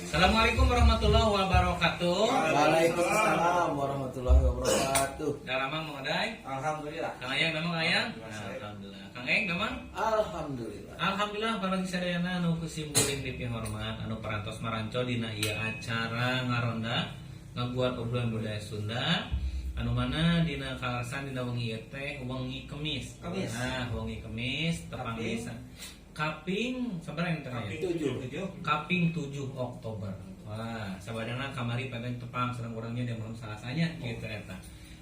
Assalamualaikum warahmatullahi wabarakatuh. Waalaikumsalam warahmatullahi wabarakatuh. Daramang, Mang Oday. Alhamdulillah. Kang Ayang, damang Ayang? Alhamdulillah. Kang Eng, damang? Alhamdulillah. Alhamdulillah, para sadayana anu ku simkuring dipihormat, anu parantos maranco dina ieu acara Ngaronda, Ngaguar Obrolan Budaya Sunda, anu mana dina kaleresan dina wengi ieu teh wengi Kemis. Kemis. Nah, wengi Kemis tepang Kaping? Desa. Kaping sabaraha enten ya? 7. 7. Kaping 7 Oktober. Wah, sabadana kamari pengen tepang sareng urangnya di malam Salasanya gitu eta.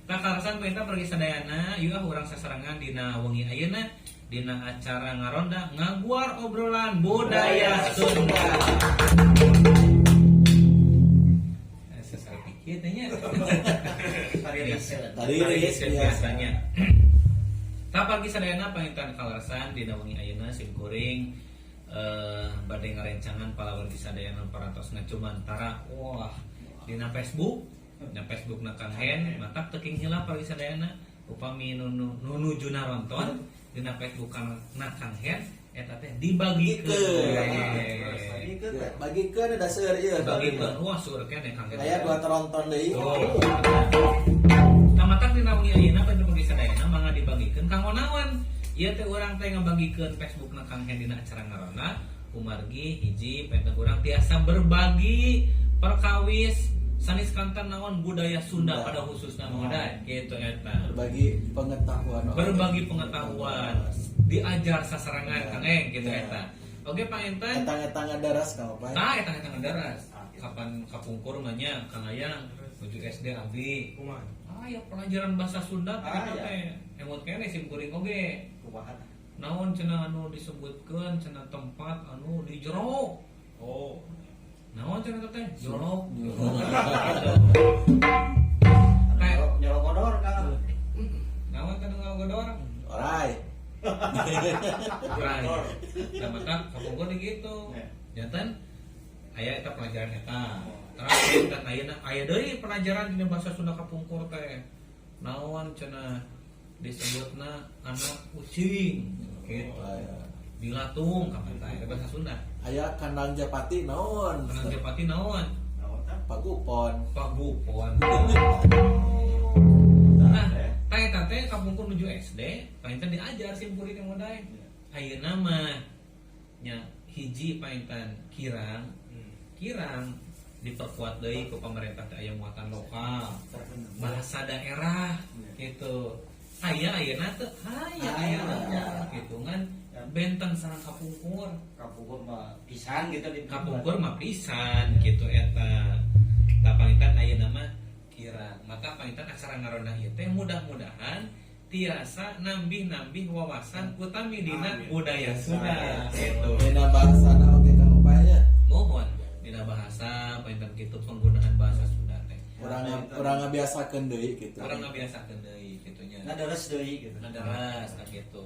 Nah, kaleresan panginten pergi sadayana, yuk ah urang sasarengan dina wengi ayeuna dina acara Ngaronda, Ngaguar Obrolan Budaya Sunda. Sesar pikir teh nya. Tadi Biasanya. Tah, pagi sadayana, panginten kaleresan dina wengi ayeuna sim kuring bade ngarencangan palawargi sadayana parantos ngacumantara, wah, dina Facebook, dina Facebook na Kang Hen. Matak teu hilap, pagi sadayana, upami nu nuju naronton dina Facebook na Kang Hen eta teh dibagikeun. Bagikeun, da seueur ieu. Bagikeun, wah, seueur keneh Kang Hen. Aya dua teronton deui. Tuh. Nah, matak dina wengi ayeuna panginten pagi sadayana mangga dibagikeun kanggo naon? Ieu teh urang teh ngabagikeun Facebook na Kang Hen dina acara Ngaronda kumargi hiji, panginten urang tiasa berbagi perkawis sanes kanten naon, budaya Sunda Sunda. Pada khususnya Mang Oday gitu eta. Berbagi pengetahuan. Berbagi pengetahuan, diajar sasarengan Kang Eng gitu eta. Oke, panginten. Etang-etang daras ka apa? Nah, eta eta daras. Kapan kapungkur mah nya, Kang Ayang, nuju SD abdi. Kumaha? Ah, ya pelajaran bahasa Sunda teh Ah, eta ya. teh. Emot keneh sim kuring oge. Kumaha? Naon cenah anu disebutkeun cenah tempat anu di jero. Oh. Naon cenah teh? Jorok. Kayak nyolok kodor, Kang. Naon teh nu ngagodor? Orai. Orai. Da matak kapungkur di gitu. Ya. Janten aya eta pelajaran eta. Terus dan ayeuna aya deui pelajaran dina bahasa Sunda kapungkur teh. Naon cenah disebutna anak ucing gitu. Oh, aya. Bilatung kapan teh eta bahasa Sunda. Aya kandang japati naon? Kandang japati naon? Naon tah? Pagupon. Pagupon. Nah, teh eta teh kapungkur nuju SD, panginten diajar sim kuring yang modai. Ayeuna mah nya hiji, panginten kirang kirang diperkuat deui ku pemerintah teh aya muatan lokal bahasa daerah gitu. Aya ayeuna teh, aya ayeuna gitu kan, benten sareng kapungkur. Kapungkur mah pisan gitu di Kapungkur mah pisan gitu eta. Tah, panginten ayeuna mah kirang. Maka panginten acara Ngaronda ieu teh mudah-mudahan tiasa nambih-nambih wawasan utami dina Amin. budaya Sunda gitu. Dina bahasana oge Kang upaya. Mohon dina bahasa, panginten gitu, penggunaan bahasa Sunda teh. Urang urang ngabiasakeun deui gitu. Urang ngabiasakeun deui kitu nya. Ngadares deui gitu. Ngadaras kan gitu.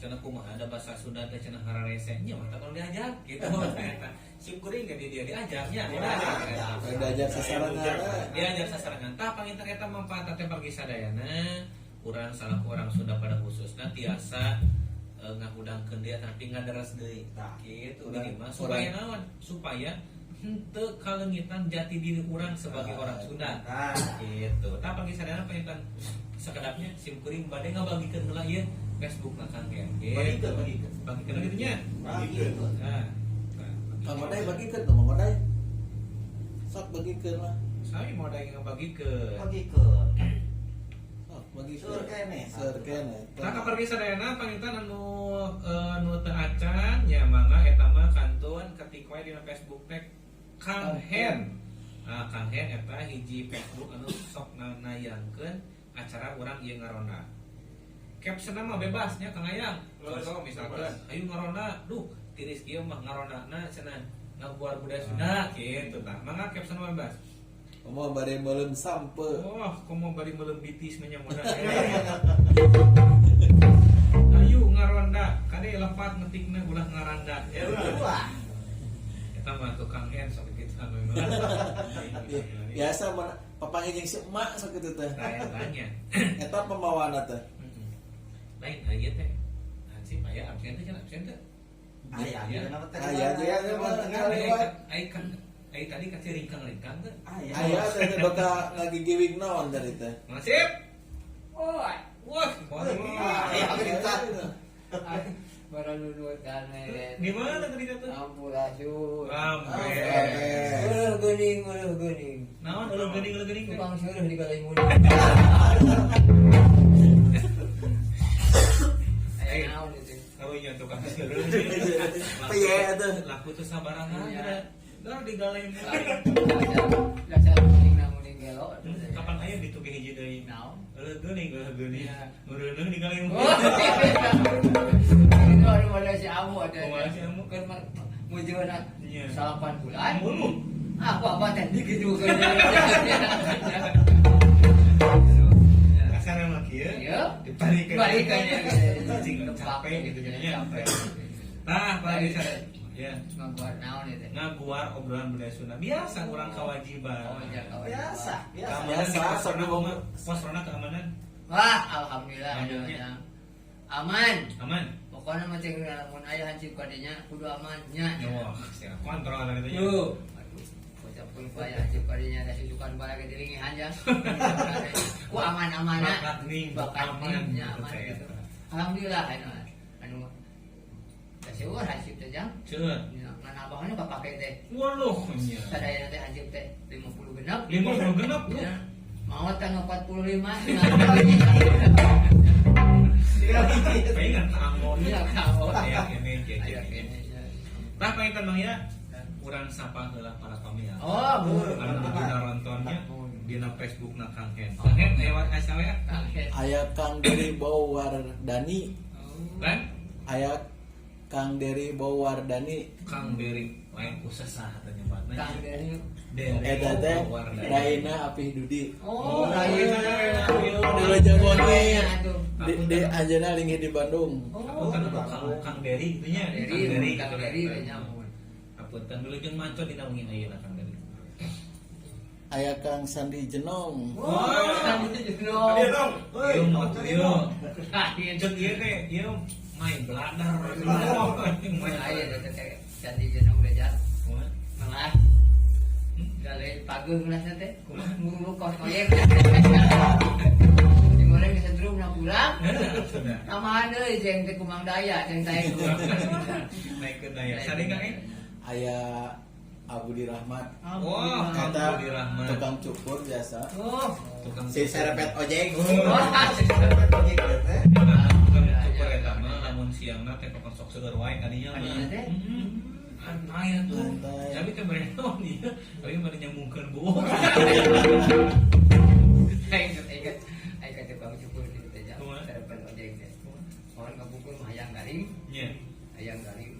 Cenah kumaha ada bahasa Sunda teh cenah hararese nya, mata kalau diajar gitu eta. Sim kuring ge dia diajarnya, diajar. Diajar sasarengan. Diajar sasarengan. Tah, panginten eta manfaat teh bagi sadayana urang salaku orang Sunda pada khususna tiasa ngahudangkeun dia tapi ngadaras deui Tah. gitu. Urang- Minimal supaya naon, supaya henteu kalengitan jati diri urang sebagai orang Sunda Nah, gitu. Tah, pagi sadayana, panginten sakedapnya sim kuring bade ngabagikeun heula ieu Facebook na Kang Ken gitu. Bagikeun, bagikeun. Bagikeun gitu nya. Bagikeun. Nah, Kang Odai bagikeun tuh, Mang Odai. Sok bagikeun lah. Saya mau ada yang ngabagikeun. Bagikeun. Sok bagikeun. Seueur keneh. Seueur keneh. Nah, kabar sadayana, panginten anu nu teu acan nya mangga eta mah kantun ketik wae dina Facebook teh Kang Hen. Nah, Kang Hen eta hiji Facebook anu sok nayangkeun acara urang ieu Ngaronda. Captionna mah bebas nya, Kang Ayang. Contoh misalkan, ayo Ngaronda, duh tiris kieu mah Ngarondana cenah ngaguar budaya Sunda gitu tah. Mangga caption mah bebas. Komo bade meuleum sampe. Wah, komo bari meuleum bitis mah nya modal. Ayo Ngaronda, kade lepat ngetikna, ulah ngaranda. Ya, Wah. eta mah tukang Hen sok kitu anu. Biasa mun papanggih jeung si emak sok kitu teh. Tanya tanya. Eta pembawaanna teh. Lain ieu teh. Hansip aya absen teh, cenah absen teh. Aya, Ya. nama teh. Aya, aya, aya, tengah. aya. Ai kan Eh tadi kasih ringkang-ringkang teh. Aya. Aya teh bakal ngagigiwing naon tadi teh. Masip. Wah, Wah, wah. Aya cerita. baru nunutan Di mana tadi teh? Ampurasun. Rampe. Uleuh geuning, uleuh geuning. Naon uleuh geuning teh? Tukang seureun di galai muni. Aya naon itu? Karunya tukang seureun. Piye atuh? Laku tuh sabarangan. Iya. Dar digalai muni. Dasar mending namun gelo. Kapan aya ditugih hiji deui? Naon? Uleuh geuning, uleuh geuning. Iya. Ngeureuneuh digalai muni. Oh, itu ada pada si Amu ada. Kumaha si Amu? Kan mujurna Iya. 8 bulan. Mulu. Aku apa tadi gitu kan. Kasar emang kieu. Iya. Dibalikan. Dibalikan, ya. Cing capek gitu jadinya. Capek. Tah, Pak Desa. Ya. Ngaguar naon itu? Ngaguar obrolan budaya Sunda biasa urang kewajiban. Oh, iya, kewajiban. Biasa, biasa. Keamanan Biasa, di pos sambil ronda, ngomong. pos ronda keamanan Wah, alhamdulillah. Alhamdulillah. Aman. aman. Pokoknya mah cing lamun aya hansip kadinya kudu aman nya. Ya wah, siap kontrol ada gitu ya. Yo. Aduh, bocah pun ku aya hansip kadinya da susukan bala ke diringihan ja. Ku aman-amana. Bakat ning, Bakat aman, ning, nya aman percaya. gitu. Alhamdulillah anu anu da seueur hansip teh jang. Ceur. Nya ngan abahna kapake teh. Waduh, nya. Sadayana teh hansip teh 50 genep. 50 genep lu. Ya. Maot tanggal 45. Pengen kamu. Iya, kamu. Ya, kene Aya kene. kene, ya. Tah panginten Bang ya. Urang sapa heula para pamirsa. Oh, bu. Anu nuju narontonnya dina Facebook na Kang Hen. Kang Hen lewat asa we ah. Kang Hen. Aya Kang Dery Bowardani. Kan? Aya Kang Dery Bowardani. Kang Dery lain khusus sah teh nyebatna. Kang Dery. Dery Eta teh Bowardani. Raina Apih Dudi. Oh, Raina. Di Lojong Aduh. Di di anjeunna linggih di Bandung. Oh, Apunten Kang Kang Dery gitu nya. Dery, Kang Dery nya ampun. Apunten wilujeng manco dina wengi ayeuna Kang Dery. Aya Kang Sandi Jenong. Wah, Sandi Jenong. Dia dong. Woi, Ieu mah cari ieu. dong. Lain. Ceuk ieu teh ieu main bladar. Main Lain eta teh Sandi Jenong teh jar. Kumaha? Melas. Dale paguh melasna teh. Kumaha? Nguruk kos koyek. Dimulai geus setrum na pulang. Sudah. Tambahan deui jeung teh kumang daya jeung teh. Naik ke daya. Sadi Kang eh? Aya Abudi Rahmat. Wah, Kang Eta Budi Rahmat. tukang cukur biasa. Oh. Tukang Si serepet ojek. Wah, Ojek teh. Tukang cukur eta mah lamun siangna teh pokon sok seueur wae kadinya mah. Kadinya teh? Heeh. Santai atuh. Santai. Tapi teh bere naon ieu? Tapi mah nyambungkeun buuk. Aing inget aing ka tukang cukur di teh jam. Kumaha? Sarapan ojek teh. Orang kapungkur mah hayang garing, Nya. hayang garing.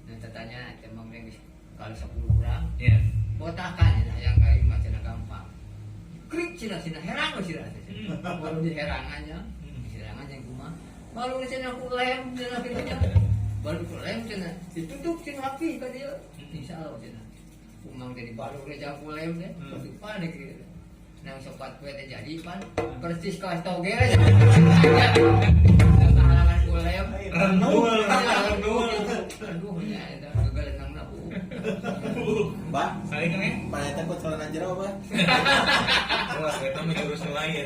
Nah tetanya teh mang geus kali 10 urang. Nya. Botakan ya hayang garing mah cenah gampang. Krik cenah cenah herang we cenah teh. Baru di herangannya. Herangan jeung kumaha? Baru di cenah ku lem cenah kitu nya. Baru ku lem cenah ditutup cenah rapi ka dieu. Insyaallah cenah. Kumang jadi baru ge jang ku lem teh. Panik gitu. Nang sopat kue teh jadi pan persis kawas toge. Halangan ku lem. Rendul, Rendul. rendul. Aduh nya eta gagal nang na Bah, Sadi Kang eh? paneta ku celana jero bah. Wah, eta mah jurus lain.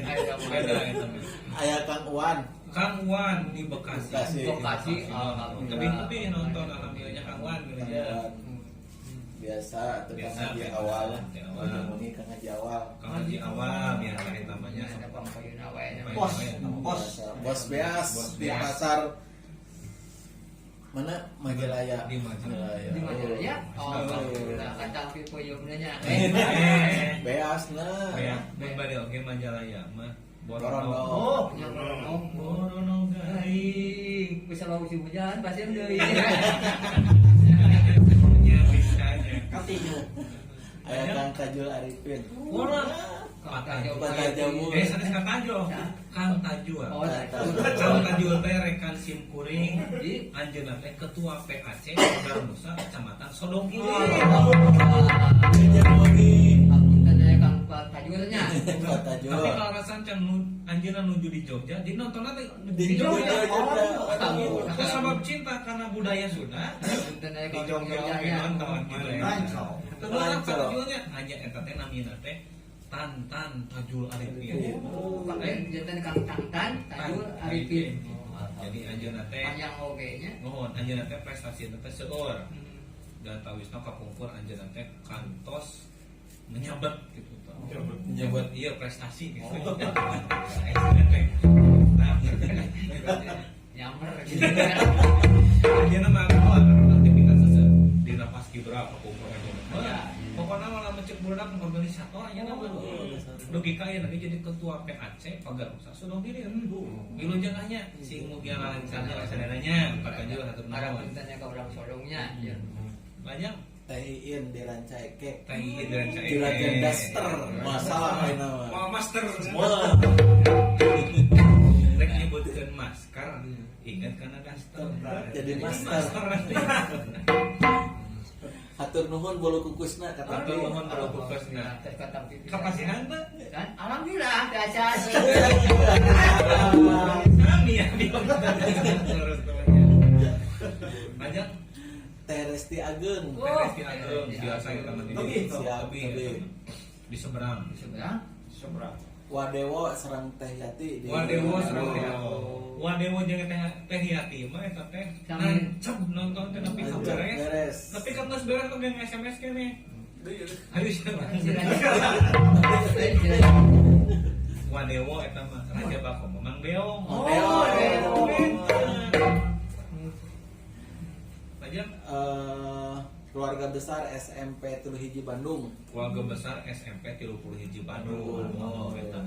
Beda eta mah. Aya Kang Uwan. Kang Wan di Bekasi. Bekasi. Bekasi, alhamdulillah. Lebih-lebih nonton alhamdulillahnya Kang Wan gitu Kang ya. Uwan. Biasa tukang Biasa, haji biasa. awal. Haji awal. Ujung wengi Kang Haji awal. Kang Haji awal biasa eta mah nya. Ada pangpayuna wae nya. Bos, bos. Biasa. Bos Beas Bos di Beas. pasar mana Majalaya. Di Majalaya. Di Majalaya? Oh, Oh. alhamdulillah kata puyungna nya. Eh, Beas nah. ya, mun bade oge Majalaya mah Borono. Oh, nya ngomong. Borono garing. Bisa lau si hujan pasir deui. Nya bisa nya. Continue. Aya Kang Tajul Arifin. Wah, Kang Kang Tajul. Eh, sanes Kang Tajul. Kang Tajul. Oh, Tajul. Kang Tajul teh rekan sim kuring Di anjeunna teh ketua PAC Darmusa Kecamatan Sodongkili. Ujung wengi. Apunten aya Kang Tajulnya. Pak Tajul. Tapi kalau rasan can anjeunna nuju di Jogja, di nontonnya teh Di Jogja. Oh, sebab cinta karena budaya Sunda Punten aya di Kang Jogja oke Jogjanya. nonton gitu ya. Rancau. Teu meunang Lanco. Tajulnya hanya eta teh namina teh Tantan Tajul Arifin. Oh, jantan Kang Tantan Tajul Arifin. Jadi anjeunna teh Panjang oge nya. nuhun anjeunna teh prestasi teh seueur. Dan tawisna kapungkur anjeunna teh kantos menyabet gitu tah. Menyabet iya prestasi gitu. Nah, Nyamer gitu. anjeunna mah aktivitas seueur dina paskibra kapungkur anjeunna. Ya. Pokoknya malah mencek budak organisator anjeunna mah. Dugi ka ayeuna ge jadi ketua PAC Pagar Usaha Sodong Hilir. Wilujeng nya sing mugia lancarnya lasananya Pak Tajul hatur Marah nuhun. puntennya ke orang Sodongnya. Ya. Banyak Teh Iin di Rancaekek. Teh Iin di Rancaekek. Juragan Daster, masalah ayeuna mah. Wah, master. Wah. Rek nyebutkeun masker, ingat karena daster. Jadi master. Hatur nuhun bolu kukusna kata Hatur nuhun bolu kukusna. Terus kata pipi. Kapasihan teh? Kan alhamdulillah teh acan. Sami ya terus temannya. Banyak Teh Resti Ageng. Oh. Resti Ageng biasa kita mah di Lebih, siap, lebih lebih. di seberang. Seberang. Seberang. Wadewo serang Teh Yati di Wadewo serang Teh Wadewo jeung Teh Teh Yati mah eta teh Sami. nancep nonton teh nepi ka Nancep, beres. beres. Nepi ka geus beres oge nge-SMS keneh. Ayo siapa? Wadewo eta mah Raja Bako Mang Beong. Mang Beong. Pajak Keluarga besar SMP 31 Bandung. keluarga besar SMP 31 Bandung. Oh, eta.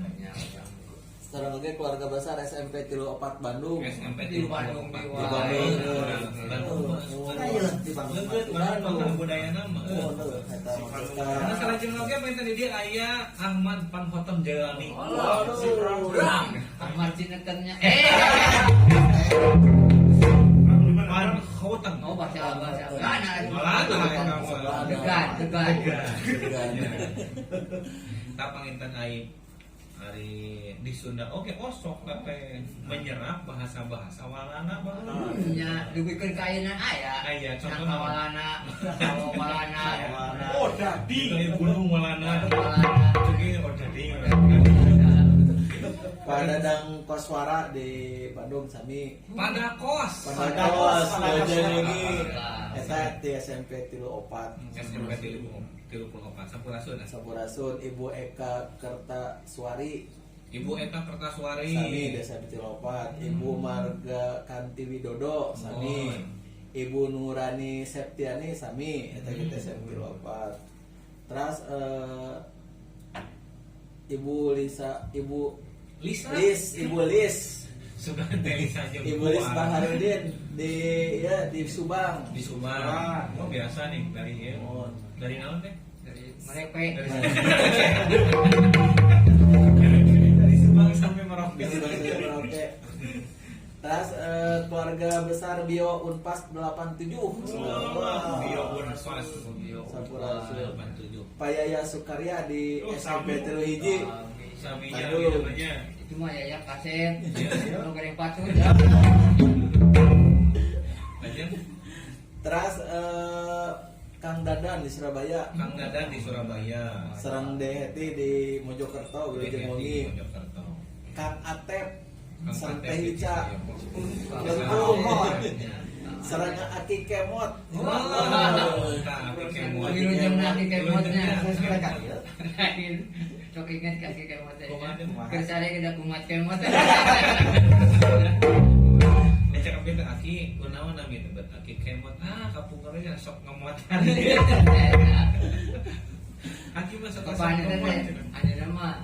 Sareng oge keluarga besar SMP 34 Bandung. SMP Di Bandung, 34 di Bandung. Bandung. Ayo di Bandung. Leukeut Bandung budayana mah. Oh, tuh, eta mah Karena salah jeung oge main tadi dia aya Ahmad Panhotem Jalani. Waduh. Berang. Ahmad Cinetennya. Panhotem. Oh bahasa bahasa Belanda. Belanda, eta mah. Degan, degan. Degan. Tak panginten ai ari di Sunda oke osok lah teh menyerap bahasa-bahasa walana baheula. Nya dugikeun ka ayeuna aya. Aya, contohna. Nangka Walana, Sawo Walana. Oh, dadi. Kayak gunung walana. Walana. Itu ge oh dadi. Pak Dadang Koswara di Bandung sami. Pada kos. Pada kos Pada kos. ini. Eta di SMP 34. SMP 34 Sampurasun. Sampurasun Ibu Eka Kertaswari Ibu Eka Kertaswari. sami di SMP 34. Ibu Marga Kanti Widodo sami. Oh. Ibu Nurani Septiani sami eta gitu SMP 34. Terus Ibu Lisa, Ibu Lisa. Lis, Ibu Lis, Sudah teh Lisa jeung Ibu Lis Puan. Baharudin di ya di Subang. Di Subang. Oh biasa nih dari ya. Oh. Dari naon teh? Dari Mereka. Dari Dari Subang sampai Merauke. Di Subang sampai Merauke. Terus keluarga besar Bio Unpas 87. Wah, Bio Unpas. Bio Sampurasun. 87. Payaya Sukarya di Oh, SMP sami. Telu Hiji. Saminya Aduh. namanya. Itu mah ya kaset. Iya. Nu goreng patut ya. Lanjut. Terus Kang Dadan di Surabaya. Kang Dadan di Surabaya. Serang Deheti di Mojokerto, Wilujeng Wengi. Mojokerto. Kang Atep, Kang Serang Atep Teh di Ica. Lengkung. Serang Aki Kemot. Wah, tah, Aki Kemot. Wilujeng aki kemotnya. Mereka ya. Sok ingat kaki kemotnya. Kumaha? Kersare kita kumat kemot. Eh cakap kita Aki, kunaon nami teh bet Aki Kemot. Ah, kapungkurnya sok ngemotan. Aki mah sok sok Kapan ngemot. teh? Anjeunna mah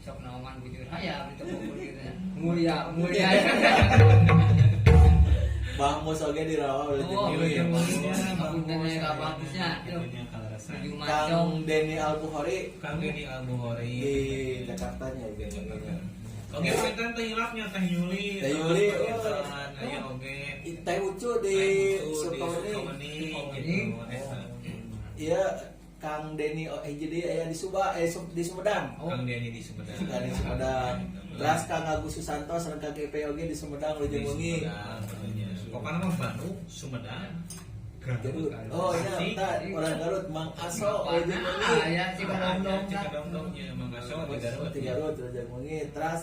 sok naongan bujur hayam itu pokok gitu. Mulia, mulia. Bang Mus oge di Rawa Wilujeng Oh, Wengi. iya, Punten ka bagusnya. Itunya kaleresan. Tujuh Kang macam. Denny Al Bukhari Kang Denny Al-Bukhari. di Jakarta nya Di Jakarta. Oke, panginten teh hilapnya Teh Yuli. Teh Yuli, Panginten, aya oge. Teh Ucu di Teh Ucu di Sukabumi. Sukabumi Sukabumi. gitu. Eta. Iya, Kang Denny jadi aya di Suba di Sumedang. Oh. Kang Denny di Sumedang. Kang di Sumedang. Terus Kang Agus Susanto sareng Kang KPOG di Sumedang Di Wilujeng Wengi. Sumedang, tentunya. Pokoknya mah Bandung, Sumedang, Garut. Oh iya, tah orang Garut Mang Aso Wilujeng Wengi. Ya Cikadongdong. Cikadongdongnya Mang Aso di Garut. Di Garut Wilujeng Wengi. Terus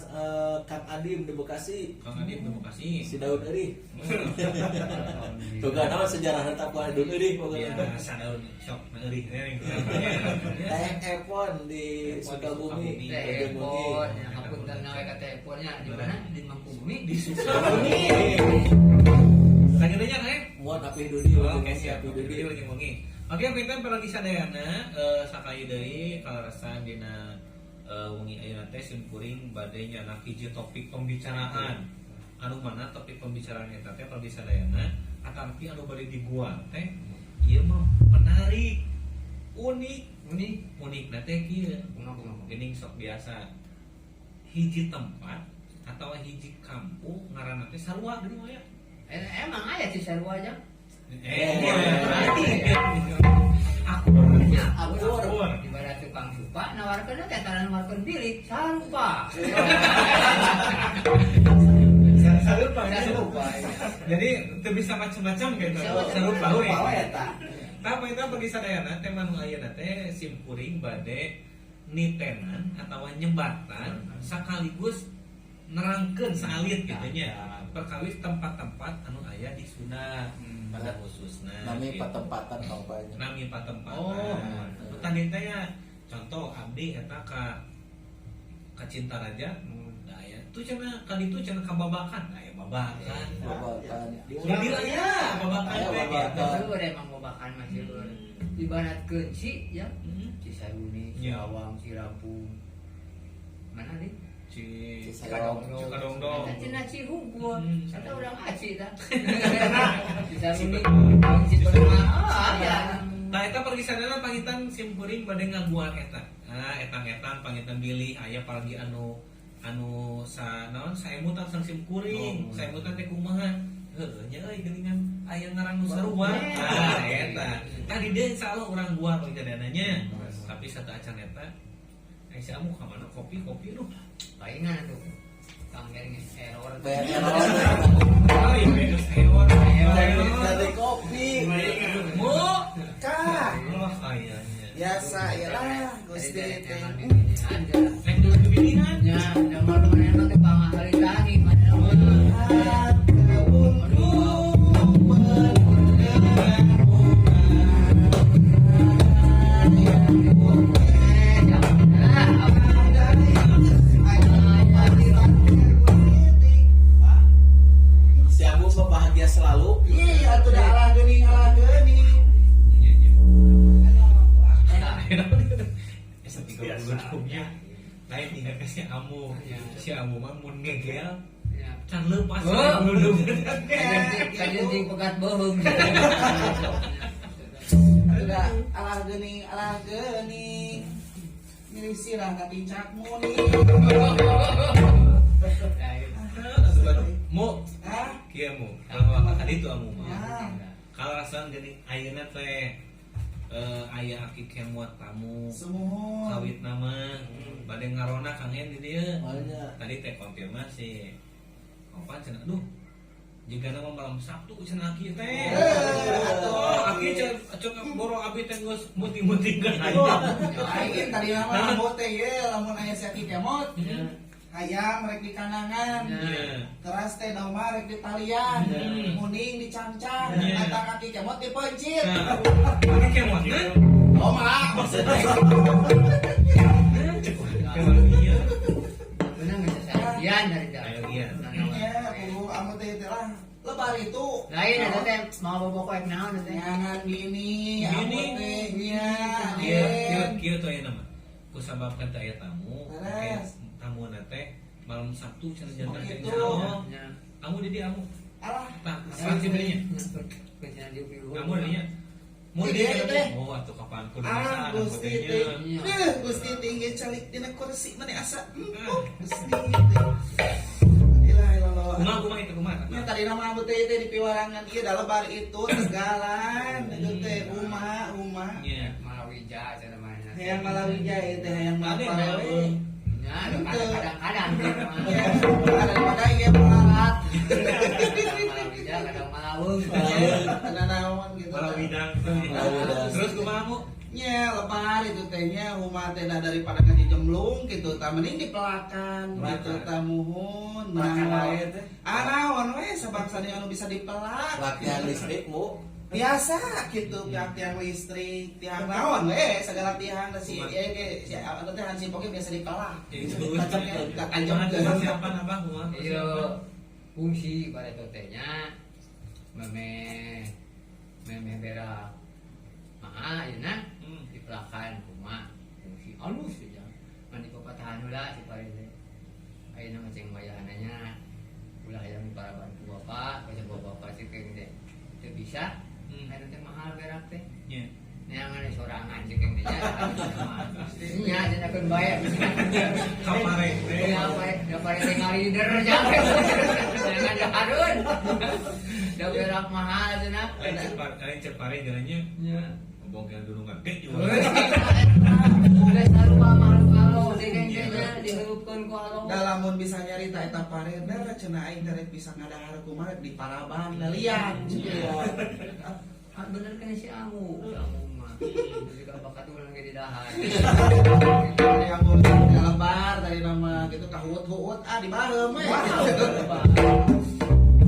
Kang Adim di Bekasi. Kang Adim di Bekasi. Si Daud Eurih. Tuh kan nama sejarah tetap ku Daud Eurih pokoknya. Ya, sadaun sok eurih teh. Teh Epon di Sukabumi. Teh Epon, hapunten we ka Teh Eponnya di mana? Di Mangkubumi. Di Sukabumi. Lagi nanya kan? Muan api dudi. Oke siap. Api dudi lagi wengi. Oke, pinten paragi sadayana sakali deui kaleresan dina wengi ayeuna teh simkuring bade nyanak hiji topik pembicaraan. Anu mana topik pembicaraan eta teh paragi sadayana atampi anu bade diguang teh ieu mah menarik, unik, Unik, unik na teh kieu. Kumaha. Geuning sok biasa. Hiji tempat atau hiji kampung ngaranna teh sarua geuning aya. Emang aya Cisarua aja. Aku Ibarat tukang supa nawarkeun teh tara nawarkeun bilik sarupa. Sarupa. Sarupa. Jadi teu bisa macam-macam gitu. Sarupa we. Tah eta bagi sadayana teh manu ayeuna teh simkuring bade nitenan atawa nyebatan sekaligus nerangkeun saalit gitu nya. Perkawis tempat-tempat anu aya di Sunda pada khususna Nami gitu. patempatan kampanye. Nami patempatan. Oh. Tadi teh ya contoh abdi eta ka Cinta Raja. Nah ya tuh cenah ka ditu cenah ka Babakan. Nah ya Babakan. Babakan. Di aya Babakan Aya teh gitu. Babakan. Seueur emang babakan mah seueur. Ibaratkeun ci ya Cisaruni, Ya. Ciawang, Cirampung. Mana nih? Cikadongdong. Cikadongdong. Eta cenah Cihungkul. Eta urang aci tah. Cisaruni, Ciperma. Ah ya. Nah eta pergi sadana pangitan simkuring bade ngaguar eta. Nah etang-etang pangitan bilih aya paragi anu anu sa naon saemutan sang simkuring. Saemutan teh kumaha? Heuh nya euy geuningan aya ngaran nu sarua. Nah eta. Tadi deui insyaallah urang guar pangitan nya. Tapi sateuacan eta si amu ka mana kopi-kopi duh. Palingan atuh. Kang geus error. Oh iya geus error. Dari kopi. Mu Kak. Oh ayahnya. Biasa ya lah Gusti teh. Rek dulu kebiningan. Ya, nomor mana teh pangahari mana Si Abu mah bahagia selalu. Iya, atuh dah alah geuning alah geuning. Biasa. Lain tinggal ke si Amu. Si Amu mah mun ngegel can leupas. Oh. Kajeun pegat beuheung. Atuh alah geuning alah geuning. Milih sirah katincak muni. Mu, Hah? kieu mu. Kalau tadi itu Amu mah. Ya. Kalau rasaan geuning ayeuna teh aya aki kemot tamu. Sumuhun. Kawit nama bade ngarona Kang Hen di dieu. Makanya Tadi teh konfirmasi. Opan cenah aduh. Jika nama malam Sabtu cenah aki teh. Atuh. Oh, aki cenah cek boro abi teh geus muting-mutingkeun hayam. Aing tadi nama rambut teh ye lamun aya si aki kemot. Hayam rek di kanangan. Iya. Teras teh doma rek di talian, muning di cangcang, kata kaki kemot di pencit. Nah, aki kemot na? Doma maksudnya. Cek kemot ieu. Bener geus sajian dari jauh. Ayo gian. Ya, kudu amu teh teh lah. Lebar itu. Lain eta teh mau boboko ek naon teh. Nyangan bini, amu teh nya. Kieu kieu kieu tuh aya nama. Kusabab kan teh aya tamu, Beres. tamu teh malam Sabtu cenah jantan teh Gitu. insyaallah. Ya. Amu di dieu amu. Alah, Tah, apa sih belinya? Amu dinya. Mun Di dieu dieu teh. Oh, atuh kapan kudu Ah, bisa Gusti teh. Deuh, Gusti tinggi calik dina kursi mani asa. Empuk Gusti teh. Ilah ilah. Kumaha kumaha itu kumaha? Nya tadi nama amu teh teh di piwarangan ieu da lebar itu Tegalan, itu teh rumah rumah. Nya. Malawija cenah mah. Hayang Malawija ieu teh hayang Ada Malawi. Ya, kadang-kadang Ya, daripada ieu melarat. Kadang Malawija, kadang Malawung. Karena naon gitu. Malawija Hidang. Terus kumaha mu? Nya lebar itu tehnya rumah teh da daripada ngajemlung gitu tah mending dipelakan gitu tah muhun menang Pelakan wae. teh. Ah naon we sabangsana anu bisa dipelak. Latihan listrik mu. Biasa gitu pihak tiang listrik, tiang naon we segala tiang da si ieu ge si anu teh hansip oge biasa dipelak. Itu. Tajam. Kumaha persiapan apa kumaha? Iya, fungsi bareto teh nya meme meme berak maa ayeuna dipelakan kumaha fungsi alus ya ngan dipapatahan heula si pare teh. Ayeuna mah ceng wayahna nya ulah hayang diparaban ku bapak, baca bapak cek teh teu bisa. Ayeuna teh mahal berak teh. Nya. Neangan sorangan cek teh nya. Nya cenah bae. Kamare teh. Ya pare, ya pare teh ngarider jangan. Jangan harun. Da berak mahal cenah. Lain cek pare jalannya. Nya. Bongkel dunungan gede juga. Udah sarua makhluk alus cek teh nya diheupkeun ku alus. Da lamun bisa nyarita eta parender cenah aing teh rek bisa ngadahar kumaha di paraban lelian. Ah bener kan si Amu, si Amu mah. Jadi bakat ulang ge didahar. Ada yang mau lebar tadi nama gitu kahuut-huut ah di bareum we.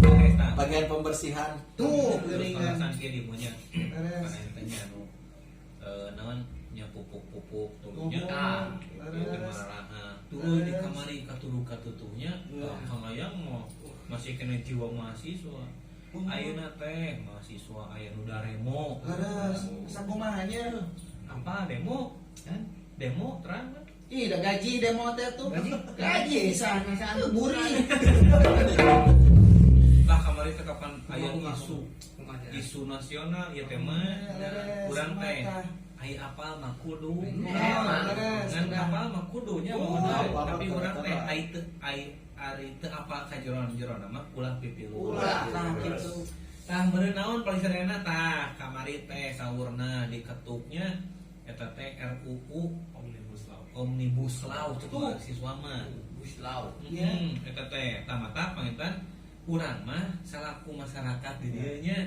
Eta. Bagian pembersihan. Tuh Terus geuningan. alasan kieu di munya. Beres. Karena teh nya anu naon nya pupuk-pupuk tulunya. Ah, Ieu teh mararaha. Tuh di kamari katuduh katutuhnya. Kang Ayang mah masih kena jiwa mahasiswa. Ayeuna teh mahasiswa aya nu daremo. Leres, sakumaha nya? Apa demo? Hah? Demo terang kan? Ih, da gaji demo teh tuh. Gaji? Gaji san. San. Gurih. Lah kamari teh kapan aya isu Kumaha? isu nasional ieu teh mah Leres, urang teh kumaha? ai apal mah kudu. Leres, Ngan udah. apal mah kudunya Oh, mah apal tapi mah urang teh kudu. ai teu ai ari teu apal ka jeroan-jeroan mah ulah pipilu. Ulah tah gitu. Tah meureun naon paling sadayana tah kamari teh saurna diketuknya eta teh RUU Omnibus Law. Omnibus Law cek mahasiswa mah. Buslau. Iya. Eta teh tamata panginten urang mah salaku masyarakat di dieu nya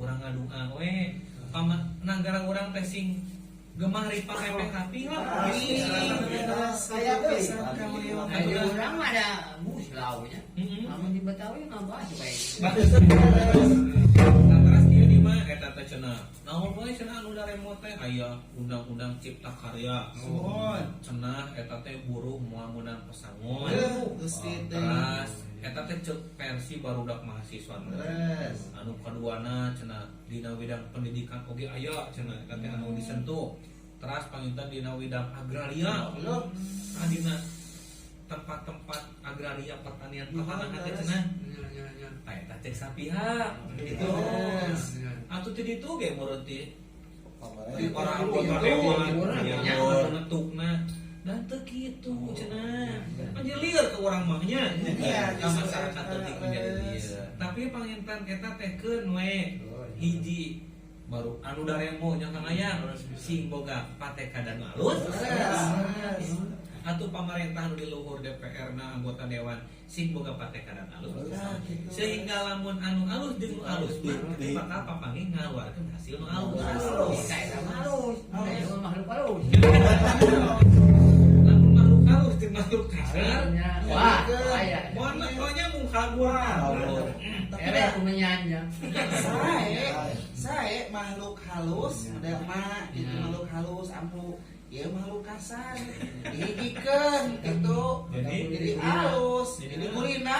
urang ngadua we pama nagara urang teh sing gemah ripah repeh rapi lah. Ih, leres, saya pisan ka Leo. Nah, di urang mah ada buslau nya. Heeh. Lamun di Betawi mah bahas bae. Nah, terus kieu di mah eta teh cenah. Naon wae cenah anu daremo teh aya undang-undang cipta karya. Suhun. Cenah eta teh buruh moal meunang pesangon. Gusti teh. Terus eta teh ceuk versi barudak mahasiswa. Leres. Anu kaduana cenah dina widang pendidikan oge aya cenah eta teh anu disentuh. Teras panginten dina widang agraria. Loh, Ah dina tempat-tempat agraria pertanian pertanahan teh cenah. Nya nya nya. Tah eta cek sapihak gitu. Leres. Atuh teh ditu ge meureun ti Kemarin. orang Itu, anggota itu, dewan orang, yang ya. menentukna dan teu kitu cenah. Anjir lieur ke urang mah nya. Iya, Ka justru masyarakat eta, teutik menjadi leres. lieur. Tapi panginten eta teh keun we hiji baru anu daremo nya Kang Ayang sing boga patekadan alus. Leres, leres. Atuh pamarentah nu di luhur DPR na anggota dewan sing boga patekadan alus. Nah, gitu. Sehingga lamun anu alus jeung nu alus mah bakal papanggih ngaluarkeun hasil nu alus. Alus. Kita eta mah halus. Kita mah makhluk halus. Lamun makhluk halus jeung makhluk kasar, Nya. Wah, bahaya. moal pokoknya mung kabur. Tapi Ere kumenyan nya. Sae makhluk halus, model mah gitu Ya. makhluk halus ampu. Ieu makhluk kasar. Dihijikeun gitu. Jadi? Jadi halus, Jadi jadi gurina.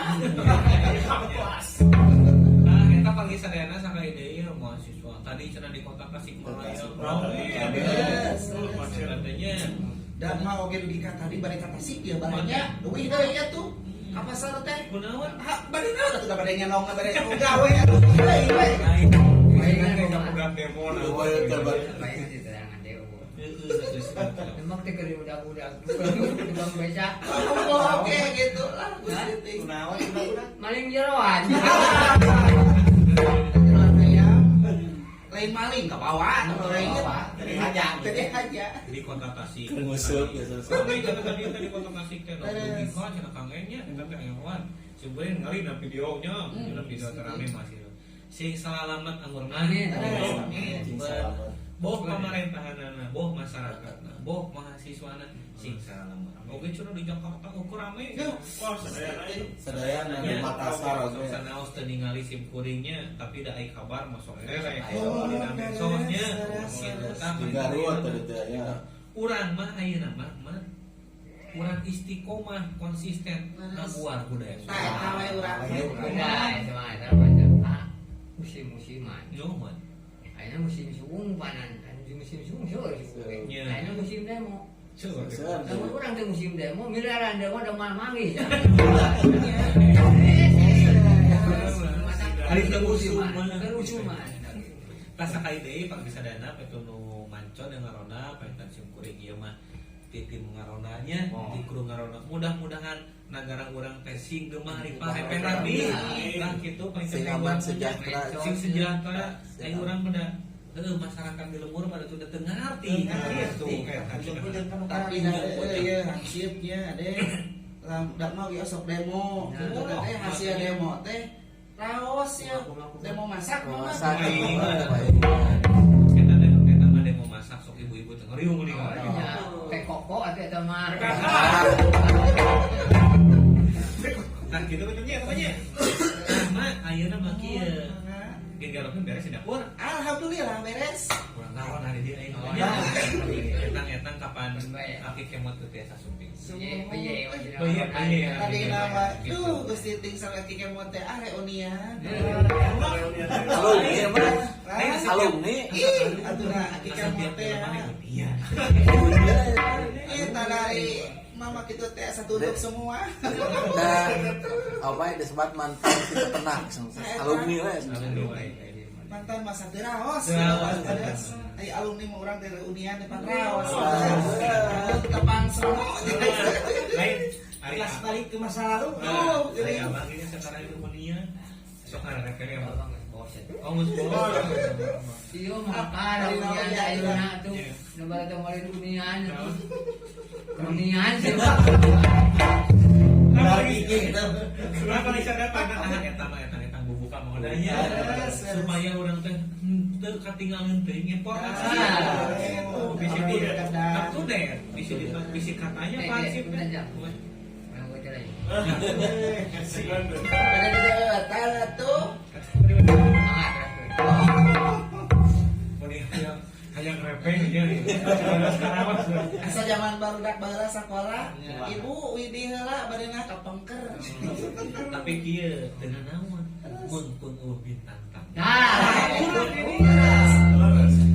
Nah, eta panggih sadayana sakali deui mahasiswa. Tadi cenah di kota Tasikmalaya. Rame. Yes. Katanya Dan mah oge dugi ka tadi bade ka Tasik ya baranya leuwih deui nya tuh. Ka pasar teh. kunaon? Ha, bade naon atuh da bade nyalong bade gawe atuh. Deui we. Lain. Bayangan Kayak kumaha? kapugat demo nah. Lumayan terbaik. Bayangan sih terangan dewa. Heeh. Emang teh keur budak-budak tukang beca. Oh, oke gitu lah Gusti teh. Kunaon udah. Maling jeroan. Jeroan ayam. Lain maling ka bawah, lain Jadi aja. Jadi aja. Di kota Tasik. Keur nguseup ya, selesai. Rame cenah tadi teh di kota Tasik teh Beres. dugi ka cenah Kang Enya eta teh aya wan. Sebenarnya ngali na videonya, dina video teh rame masih. Sing salamet anggur mah. Amin. Amin. Sing salamet. Boh pamarentahanana, boh masyarakatna, boh mahasiswana sing salamet. Oge cenah di Jakarta ukur rame. Wah, sadayana itu. Sadayana di Makassar Sok oge. sanaos teu ningali sim kuringnya, tapi da ai kabar masuk terek. Ayo. Dina medsosnya Beres, gitu. beres. Tah, Di Garut tadi teh aya. Urang mah ayeuna mah mah urang istiqomah konsisten ngaguar budaya Nah, eta we urang. Udah, itu mah eta mah eta. Ah, musim-musiman. Nyoman. Ayeuna musim suung panan, anu musim suung seueur suung. Iya. Ayeuna musim demo. Seueur. Seueur. Lamun urang teh musim demo, miliaran demo da moal manggih. Ari teu usum mah. Teu usuman. Tah sakali deui pangbisadana petu nu mancon yang ngarona pentan sim kuring ieu mah ti tim ngaronanya, Oh. ti kru ngarona. Mudah-mudahan nagara urang teh sing gemah ripah repeh rabi. Tah kitu Sing aman sejahtera. Sing sejahtera. Ai urang mah da heueuh masyarakat di lembur mah da teu ngarti gitu eta. Tapi da ieu hansipnya ade. Lam dak mau ieu sok demo. Gitu teh hasil demo teh raos ya. Demo masak mah. Masak. Eta demo eta mah demo masak sok ibu-ibu teh ngeriung nih. Ya, teh koko atuh eta mah. Nah gitu betulnya pokoknya. Nah, mah ayeuna mah kieu. Gegarokeun beres di dapur. Alhamdulillah beres. Kurang naon hari dia aing. Oh, Etang-etang kapan Baik. aki kemot teu tiasa sumping. Iya, iya, Iya, iya. Tadi nama duh Gusti ting sampai kike teh ah reunian. Alumni mah. Alumni. Ih, atuh nah aki kemot teh. Iya. Ih, dari mama kitu teh satu untuk semua. Dan apa yang disebut mantan si peternak alumni we. Alumni wae. Mantan masa teu raos. Teu raos. Ai alumni mah urang teh reunian depan raos. Tepang semua. Lain ari Kelas balik ke masa lalu. Nah, ari abang ini sekarang reunian. Sok ngarerekeun ya. Oh, geus bolos. Iya, maka reunian ayeuna tuh. Nu balik teh moal reunian atuh. Reunian sih. Lagi gitu. Kenapa bisa dapat nah eta mah eta eta bubuka mah nya supaya urang teh teu katinggalan teuing informasi. Ah, Bisa di up to date, bisa di bisa katanya Eh, Pak eh, Sip. udah, jam. Orang gue cerai. Pada di tuh. Semangat, terus. Mending hayang hayang repeng aja nih. Sekarang mah Asa zaman barudak baheula sakola, ibu widih heula barena kapengker. Tapi kieu teu naon. Mun pun eueuh bintang tamu. Nah, Urang ini.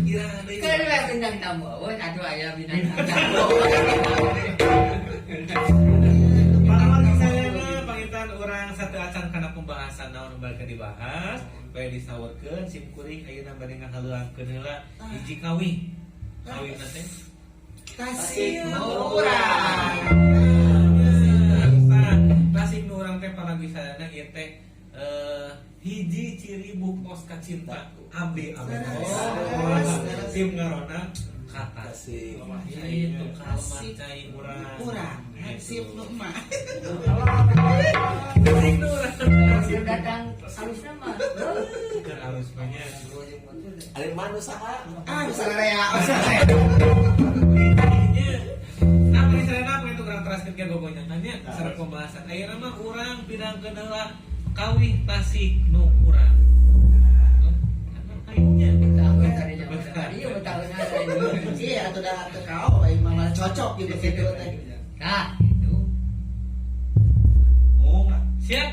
Iraha deui. kan lah bintang tamu. Oh, atuh aya bintang tamu. Para warga sadayana pangitan urang satu acan kana pembahasan naon nu bade dibahas, bae disaurkeun sim kuring ayeuna bade ngahaleuangkeun heula hiji kawih. Kawihna teh Tasik urang. Tah, tasik nu urang teh para sadayana ieu teh hiji ciri buktos kacinta abdi abdi. Tim ngarona kata Tasik. Itu kalmat cai urang. Urang, hansip nu emak. Tasik nu urang. Baru datang harusnya mah. Keur alus banyak. Ari mah nu saha? Ah, bisa rea. Nah, misalnya apa itu kurang teraskeun ke gogonyangannya sareng pembahasan. Ayeuna mah urang pidangkeun heula kawih tasik nu urang. Ayeuna Tahun tadi zaman. Iya, tahun ada ini. Iya, atuh dah teu kao bae mah cocok gitu gitu teh. Nah, itu. Oh, siap.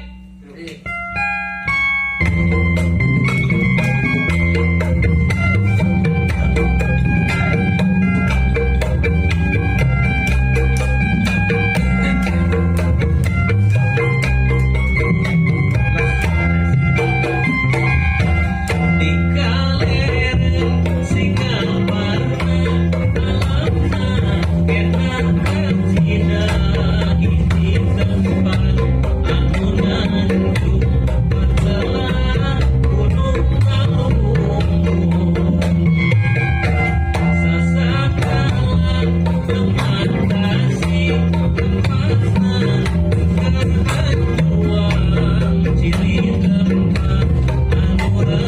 Iya. Di kaler singaparna alamna enak cina hiji tempat anu nanjung matelah gunung kalunggung sasakala tempat kasih tempatna keur hanjuang ciri tempat anu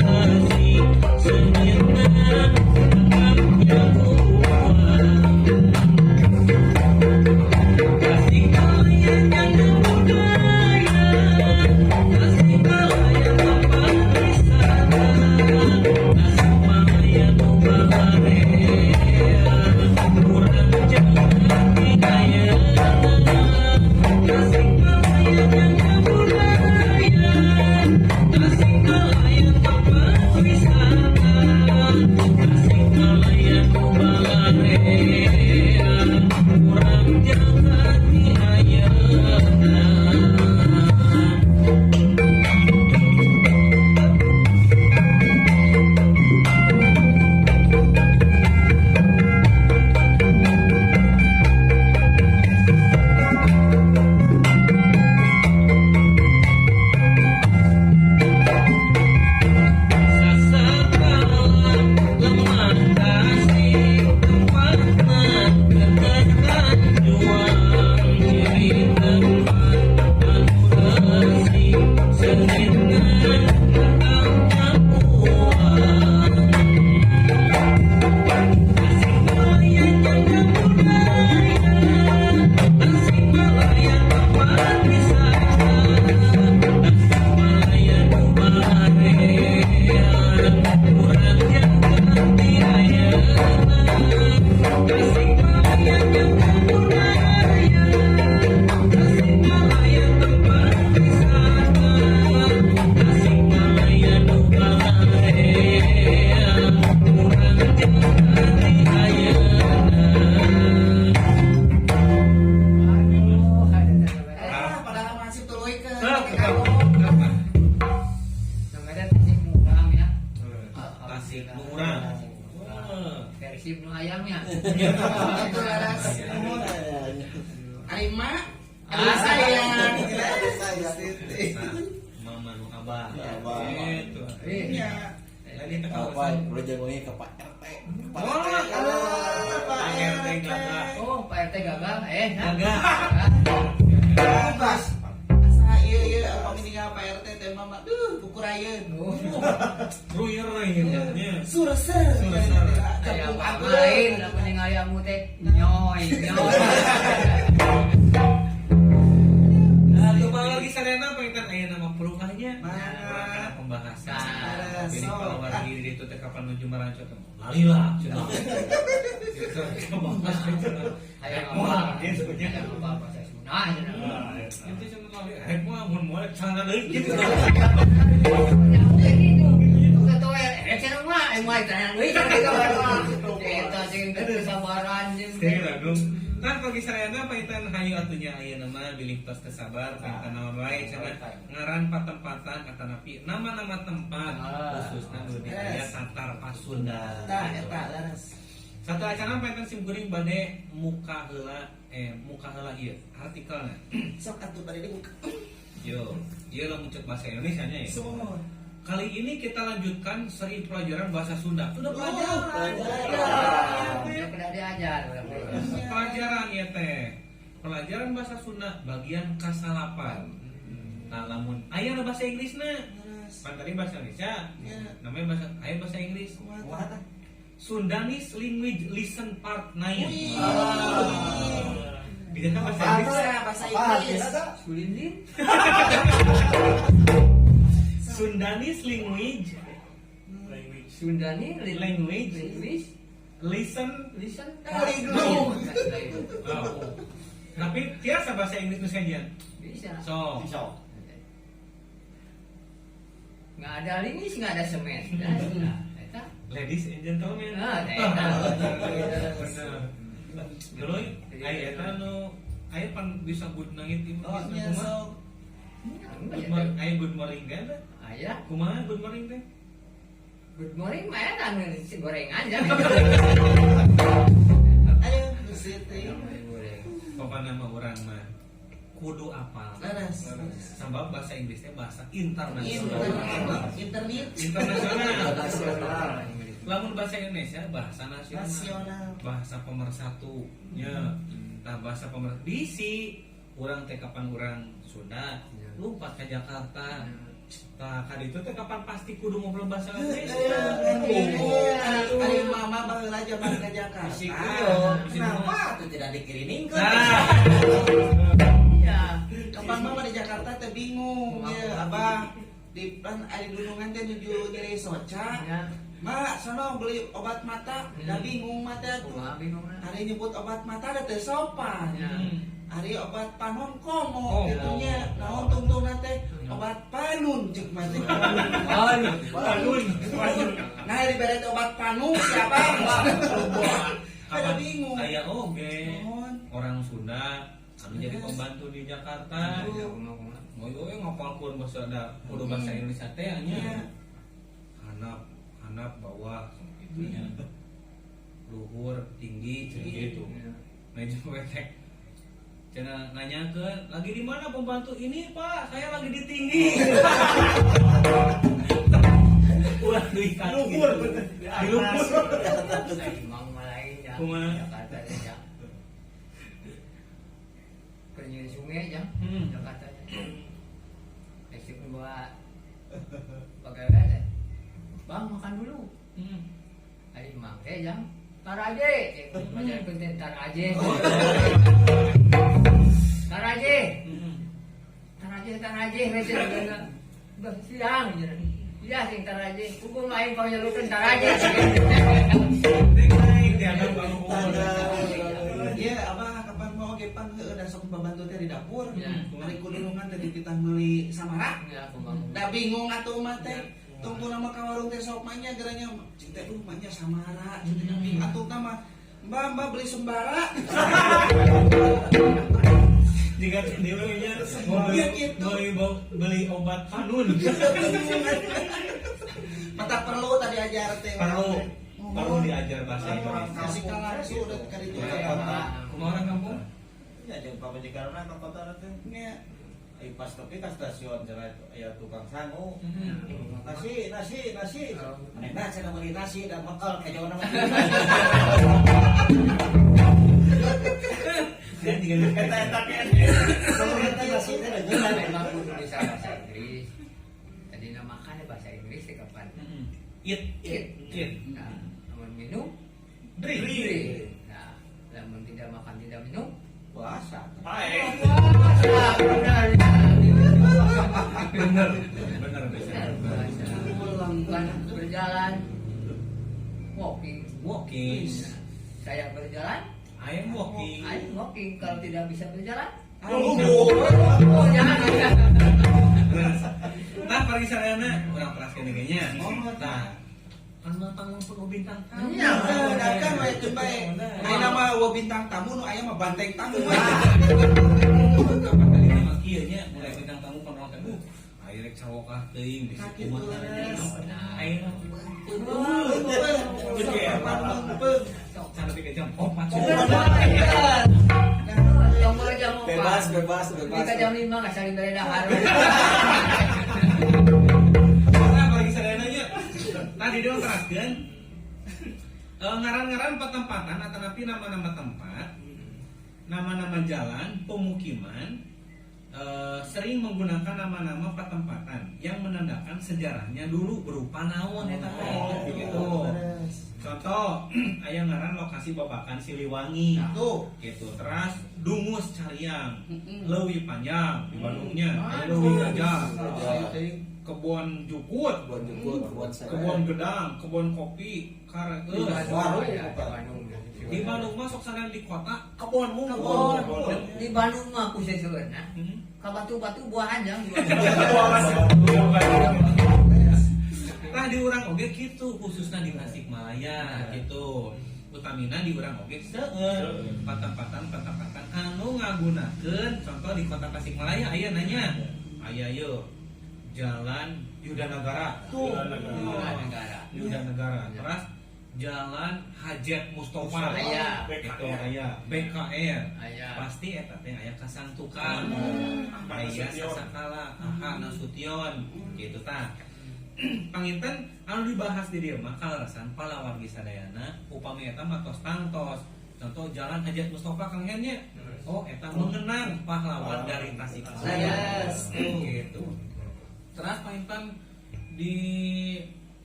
Aduh sayang. Sayang. Nah, mama nu abah. Abah. Gitu. Iya. Tadi teh Apa udah jagonya ke Pak RT. Pak Oh, RT. Pak RT gagah. Oh, Pak RT gagal. Gagah. Bebas. Asa ieu ieu apa meninggal Pak RT teh mama. Duh, kukurayeun. Oh. Ruyer nya. Surser. Surser. Aya Tepung apa ageung. lain lamun ningali amu teh nyoy nyoy. Nah, tuh lagi sarena pengen aya nama perukahnya. Mana? Urang kana pembahasan. Nah, Jadi sok. kalau wargi di ditu teh kapan nuju maranco teh lalila cenah. Gitu kebahas cenah. Hayang Rek moal apa? gitu nya. Hayang apa bahasa Sunda cenah. Itu cenah lali rek moal mun moal celana deui gitu. Ya gitu. Teu toel rek cenah mah aing mah tanya deui cenah gitu. Eta jeung kesabaran jeung Teh lagung. Nah, pagi sarena panginten hayu atunya aya nama bilih tos teu sabar panginten nama bae cenah ngaran patempatan atanapi nama-nama tempat khususna nu di aya Tatar Pasundan. Tah eta leres. Satu acara panginten sim kuring bade muka heula muka heula ieu artikelna. Sok atuh bade dibuka. Yo, ieu lamun cek bahasa Indonesia nya ya. Semua. Kali ini kita lanjutkan seri pelajaran bahasa Sunda. Sudah pelajaran. Pelajaran. Ya kudu diajar urang. Pelajaran ya teh. Pelajaran bahasa Sunda bagian kasalapan. Nah, lamun aya nu bahasa Inggrisna. Leres. Pan tadi bahasa Indonesia. Ya. Namanya bahasa aya bahasa Inggris. Kumaha tah? Sundanese Language Listen Part 9. Wih. Bisa bahasa Inggris. Bahasa bahasa Inggris. Sulindin. Sundanese Language Sundani Language. language Listen. listen. Kali dulu. Oh. Tapi tiasa bahasa Inggris nu sejen. Bisa. So, Bisa. Nggak ada lingis, nggak ada semen. Nah, eta. ladies and gentlemen. Nah, eta. Bener. Dulu aya eta nu aya pan bisa good night ieu Oh, bisa nya kumaha? sok. Good morning, aya good morning kan? Aya, Kumaha good morning teh? good morning mah eta si gorengan ya. Ayo, geus teh. Goreng. Pokokna mah urang mah kudu apal. Leres. Sabab bahasa Inggrisnya bahasa internasional. Internet. Internasional. Internasional. Lamun bahasa Indonesia bahasa nasional. Nasional. Bahasa pemersatu. Nya. Nah, bahasa pemersatu bisi urang teh kapan urang Sunda Ya. lupa ke Jakarta. Nah, kali itu teh kapan pasti kudu ngobrol bahasa Indonesia. Ari mama baheula zaman ke Jakarta. Bisi kuyo. Kenapa tuh tidak dikirimkan? Nah, Iya. Kapan mama di Jakarta teh bingung ya, abah di pan ari dunungan teh nuju nyeri soca. Ya. Ma, sono beli obat mata, da bingung mata tuh. Kumaha bingung na. Ari nyebut obat mata da teh sopan. Ya. Ari obat panon komo Komo. gitu nya. Naon tungtungna teh obat panun ceuk mah teh. Aduh. Panun. Nah, dibere teh obat panu siapa? Ada Kapan bingung. Aya oge. Mohon. Orang Sunda anu jadi pembantu di Jakarta. Ya, kumaha kumaha. Moy oge ngapalkeun bahasa da kudu bahasa Indonesia teh nya. Iya. Hanap, hanap bawah gitu nya. Luhur tinggi cenah gitu. Nah, jeung we teh cenah nanyakeun, lagi di mana pembantu ini, Pak? Saya lagi di tinggi. Ulah deui ka Luhur. Di luhur. Mang malain ya. Kumaha? Jakarta ya. Kerja sungai ya. Jakarta. Esok bawa pegawai teh. Bang makan dulu. Ayo mang teh jang. Tar aja. Majarkeun teh tar aja. Tar aja. Tar aja, tar aja, we cenah. Bah siang cenah. Iya sing tar aja. Hukum aing panyalukeun tar aja. Naik di atas bangku. Iya, abah kapan mau oge pan heueuh da sok babantu teh di dapur. Ya. Ari kudunungan teh dititah meuli samara. Ya kumaha. Da bingung atuh mah teh. Tunggu nama ka warung teh sok mah nya geranya cing teh duh mah nya samara cing teh bingung atuh mah. Mbak, mbak beli sembara. Jika tadi we nya mau beli, Ya, gitu. beli obat panun. Mata perlu tadi ajar teh. Perlu perlu diajar bahasa Indonesia. Kasih kalah udah kali itu Ke kota. Kumaha orang kampung? Ya, jeung Pamajikanna ka kota teh. Nya. Ai pas tepi ka stasiun cenah aya tukang sangu. Nasi, nasi, nasi. Manehna cenah meuli nasi da mekel kejauhan mah. Dan tinggal Eta eta ke. Eta nasi teh Kan memang kudu bisa bahasa Inggris. Tadi makan bahasa Inggris ya kapan? Eat, Eat. eat. Nah, namun minum, Drink. drink. Nah, namun tidak makan tidak minum, Puasa. Pae. puasa. Benar. Bener, bener bisa. Benar, puasa. Bukan berjalan, walking. Walking. Nah, saya berjalan, I am walking. I'm walking. Kalau tidak bisa berjalan, Oh, oh jangan. Nah, pagi sarana urang teraskeun nya. Oh, Nah, kan mah panggung bintang tamu. Iya. Da kan we teu bae. Ayeuna mah eueuh bintang tamu nu aya mah banteng tamu. Kapan tadi mah kieu nya mulai bintang tamu kan orang teh aya rek cawokah teuing di Nah, situ kitu, mah. leres. Ayeuna can nepi ka jam 4. Tombol jam 4. Bebas, bebas, bebas. Jika jam 5 nggak saling dari dahar. Nah, bagi sadayana nya. Tadi dia teraskeun ngaran-ngaran petempatan atanapi nama-nama tempat, nama-nama jalan, pemukiman sering menggunakan nama-nama petempatan yang menandakan sejarahnya dulu berupa naon eta teh gitu. Contoh, aya ngaran lokasi Babakan Siliwangi. Tuh. Gitu. Teras Dungus Cariang, Mm-mm. Leuwi Panjang di Bandungnya, Aduh. Leuwi Gajah, Gajah. Kebon Jukut, Kebon jukut, kebon sere. Kebon Gedang, Kebon Kopi, Kareus. Warung. Ya, di Bandung. Di Bandung mah sok sadar di kota kebon Kebon. mungkul. Di Bandung mah aku seseurna. Hmm. Ka batu-batu buahan jang. Nah di urang oge gitu khususnya di Tasikmalaya gitu. Utamina di urang oge seueur patempatan-patempatan anu ngagunakeun contoh di kota Tasikmalaya aya nanya. Aya ye Jalan Yudanagara. Tuh. Negara. Yudanagara. Terus Jalan Hajat Mustafa. Aya. Gitu aya BKR. Aya. Pasti eta teh aya kasangtukan. Aya sasakala, aha Nasution gitu tah. Panginten anu dibahas di dieu mah kaleresan palawargi sadayana upami eta mah tos tangtos. Contoh Jalan Hajat Mustafa Kang Hen nya. Oh, eta mengenang pahlawan dari Tasikmalaya. Yes. Gitu. Terus panginten di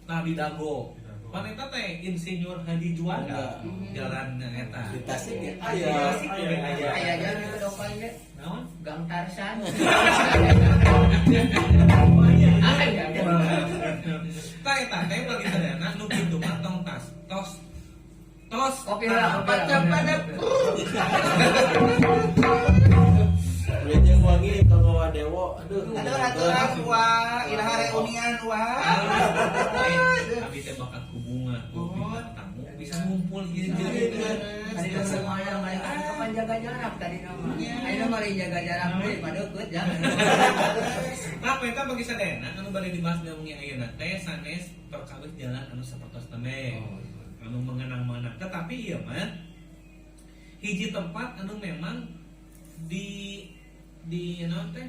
nah di Dago. Pan eta teh Insinyur Haji Juanda jalan eta. Di Tasik ya Di aya. Tasik oge aya. Aya jalan di depan ge. Naon? Gang Tarsan. Oh, iya. Aya. Tah eta teh bagi sadayana nu kitu mah tong tas tos tos Kopi lah, kopi lah. Baca pada Wilujeng wangi tong dewo. Aduh. Aduh aturan wah, iraha reunian wah. Abi teh bakat ku bunga, ku bintang tamu bisa ngumpul ieu jeung Tadi semuanya kapan jaga jarak tadi nama. Ayeuna mah lain jaga jarak deui padeukeut jangan. Nah, eta bagi sadayana anu bade dibahas di wengi ayeuna teh sanes perkawis jalan anu sapertos tembe. Anu mengenang-mengenang. Tetapi ieu mah hiji tempat anu memang di naon teh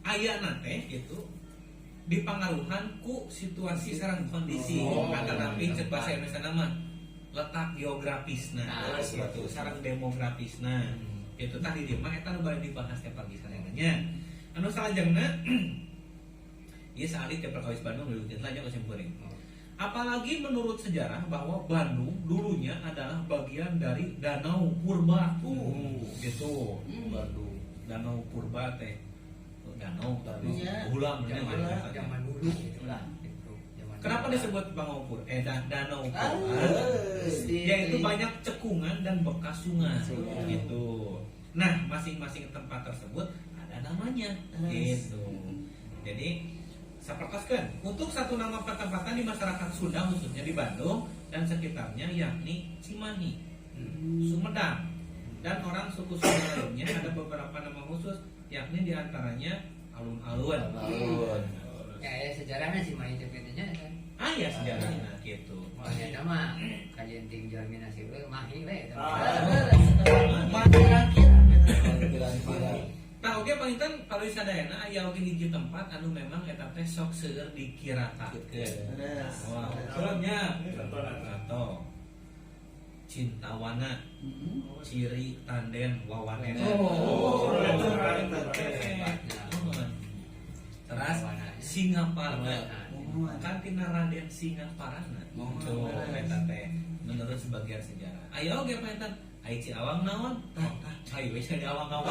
ayana teh gitu dipangaruhan ku situasi sareng kondisi Oh. atanapi cek bahasa Indonesia nama letak geografisna Nah, gitu sareng demografisna itu tadi di mah eta nu bade dibahas teh pagi sadayana anu salajengna ieu saalit teh perkawis Bandung dulu aja kesimpulan. Apalagi menurut sejarah bahwa Bandung dulunya adalah bagian dari Danau Purba. Gitu. Bandung. Danau Purba teh. Danau tapi Iya. ulang Zaman zaman dulu itulah gitu. Zaman Kenapa dulu. disebut Bangau Pur? Danau Purba. Gusti. Yaitu banyak cekungan dan bekas sungai, Sungai. gitu. Nah, masing-masing tempat tersebut ada namanya, gitu. Jadi, sapertoskeun untuk satu nama pertempatan di masyarakat Sunda khususnya di Bandung dan sekitarnya yakni Cimahi, Sumedang, dan orang suku Sunda lainnya ada beberapa nama khusus yakni diantaranya alun-alun. Alun. Ya, ya sejarahnya sih main cepetnya kan. Ah ya sejarahnya gitu. Makanya nama kajian ting jalmi nasi we mahi we eta. Mahi rangkit. Pami sadayana aya oge hiji tempat anu memang eta teh sok seueur dikirakatkeun. Beres. Wah, nya. Contohna. Contoh. Cintawana, ciri tanden wawanen. Oh. Teras Singaparna. Kan tina Raden Singaparna. Mohon. Tuh, eta teh menurut sebagian sejarah. Ayo oge panten. Ai Ciawang naon? Ayo we cenah awang-awang.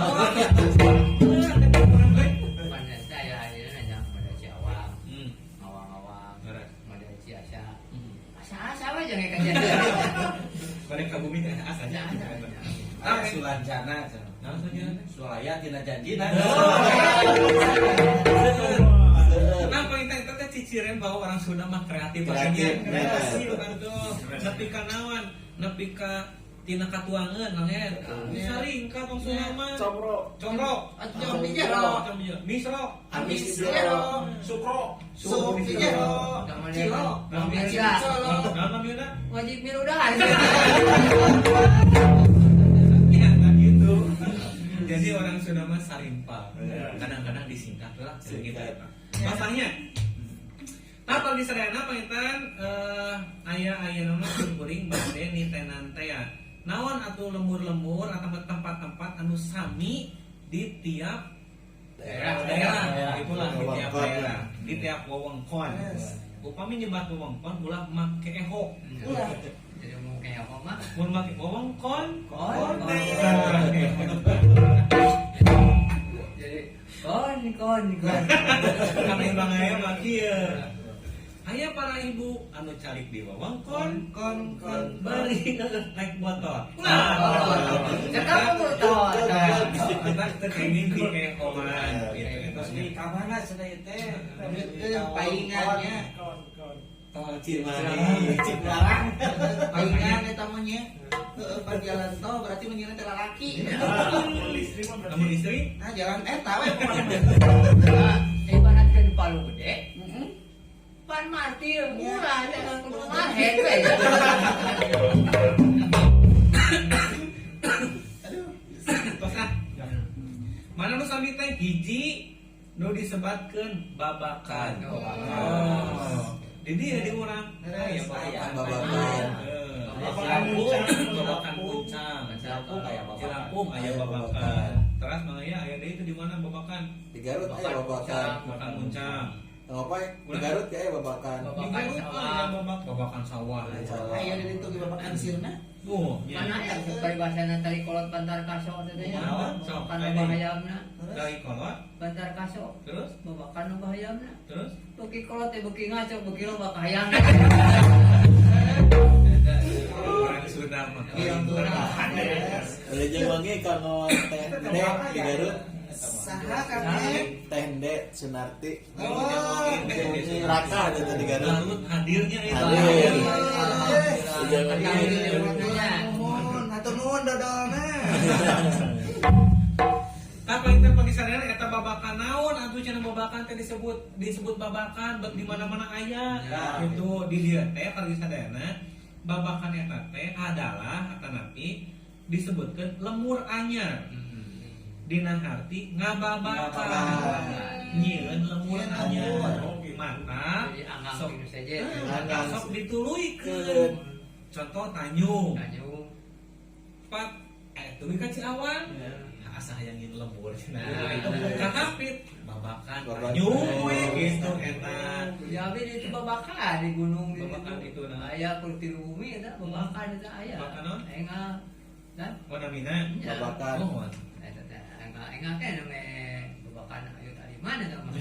Pantes aya ayeuna nya pada Ciawang, awang-awang, Beres. pada Ciasa. Hmm. Asa-asa we jangan ka Ciasa. Balik ka bumi teh asa nya. Aya Sulancana cenah. Naon saja? Sulaya tina janjina. Kenapa kita itu teh ciciren bahwa orang Sunda mah kreatif? Kreatif, Kreatif kan tuh. Nepi ka naon? Nepi ka tina katuangeun Kang Hen. Bisa ringkap orang Sunda mah. Comro. Comro. Acong di jero. Acong di jero. Misro. Amis di jero. Sukro. Sup di jero. Cilo. Milda. Solo. Nama Milda? Wajib miludah. Ya, kan gitu. Jadi orang Sunda mah sarimpa. Kadang-kadang disingkat lah gitu. Masalahnya. Nah, kalau di Sadayana panginten aya aya nama kuring bade nitenan teh ya. Naon atuh lembur-lembur atau tempat-tempat anu sami di tiap Daerah. daerah, itulah di tiap Wewengkon. daerah, di tiap wewengkon. Upami nyebat wewengkon ulah make eho. Ulah. Jadi mau kayak apa mah? Mun make wewengkon, Kon, kon. Jadi kon kon kon. Kami bang aya mah kieu. Aya para ibu anu calik di wewengkon, Kon kon. bari naik motor. Nah, Cekap motor. Atak teu kenging di ehoan gitu. Terus di kamana cenah ieu teh? Paingannya. Kon kon. Tol Cimahi, Cipularang. Paingan eta mah nya. Heeh, pan jalan tol berarti menyieun teh lalaki. Mun istri mah berarti Namun istri Nah, jalan eta we pokona. Ibaratkeun palu gede, Heeh. pan martil murah jangan kudu marhen we. Aduh. tos ah. Mana nu sami teh hiji nu disebatkeun babakan. Oh. Di dieu di urang. Aya babakan. Babakan. Heeh. Babakan Babakan muncang. babakan muncang. Cilangkung aya babakan. Cilangkung aya babakan. Teras mangaya aya deui itu di mana babakan? Di Garut aya babakan. Babakan muncang. Apa? Di Garut ya aya babakan. Di Babakan Garut sawah. aya babakan sawah. Sawah. Aya di ditu ge babakan sirna. Oh, nya. Mana ya paribasana tali kolot bantar kaso teh nya. Kumaha? Sok, Babakan aya loba deui. hayamna, Dari kolot bantar kaso. terus Babakan loba hayamna. terus Beuki kolot teh beuki ngaco, beuki loba kahayamna. orang Sunda mah. Iya, Udah jeung wangi kanggo teh Ende di Garut. Saha Kang Hen? Teh Ende Sunarti. Oh. Raka gitu di Garut. Garut hadirnya itu. Hadir. Nuhun, hatur nuhun dodolna. Tah paling teh pagi sadayana eta babakan naon atuh cenah babakan teh disebut disebut babakan bet di mana-mana aya. Gitu di dieu teh pagi sadayana babakan eta teh adalah atanapi disebutkeun lemur anyar. Dina harti ngababakan. Nyieun lemur Nyieun anyar. lemur. Mata Jadi anggang sok gitu saja. Anggang. sok dituluykeun. Contoh Tanjung. Tanjung. Pak tuluy ka Ciawang. Asa hayang nyin lembur cenah. Kakapit babakan Babakan. Tanjung we gitu eta. Ya abi di itu babakan di gunung di Babakan itu, nah. Aya kurti bumi eta babakan eta aya. Babakan naon? Engal. Dan Oh namina. nya. Babakan. Oh, Eta teh engal engal teh name babakan ayu tadi mana eta mah.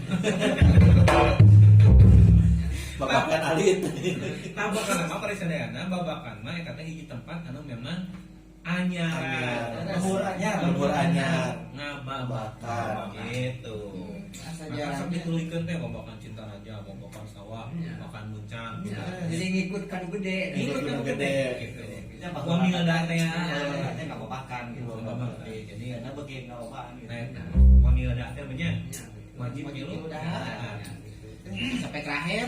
Babakan alit. Nah, babakan mah parisadayana babakan mah eta teh hiji tempat anu memang anyar. Lembur anyar. Lembur anyar. Ngababakan gitu. Asa Maka sok jalannya. dituluykeun teh babakan cinta raja, babakan sawah, Iya. babakan muncang. Ya, Jadi ngikut kan gede. Ngikut kan kan gede. gede gitu. Ya, Wah milda teh ya. Teh ngababakan gitu. Ngababakan. Jadi karena beuki ngababakan gitu. Nah, wah milda teh nya wajib Wajib milu. udah. Nah. Sampai terakhir.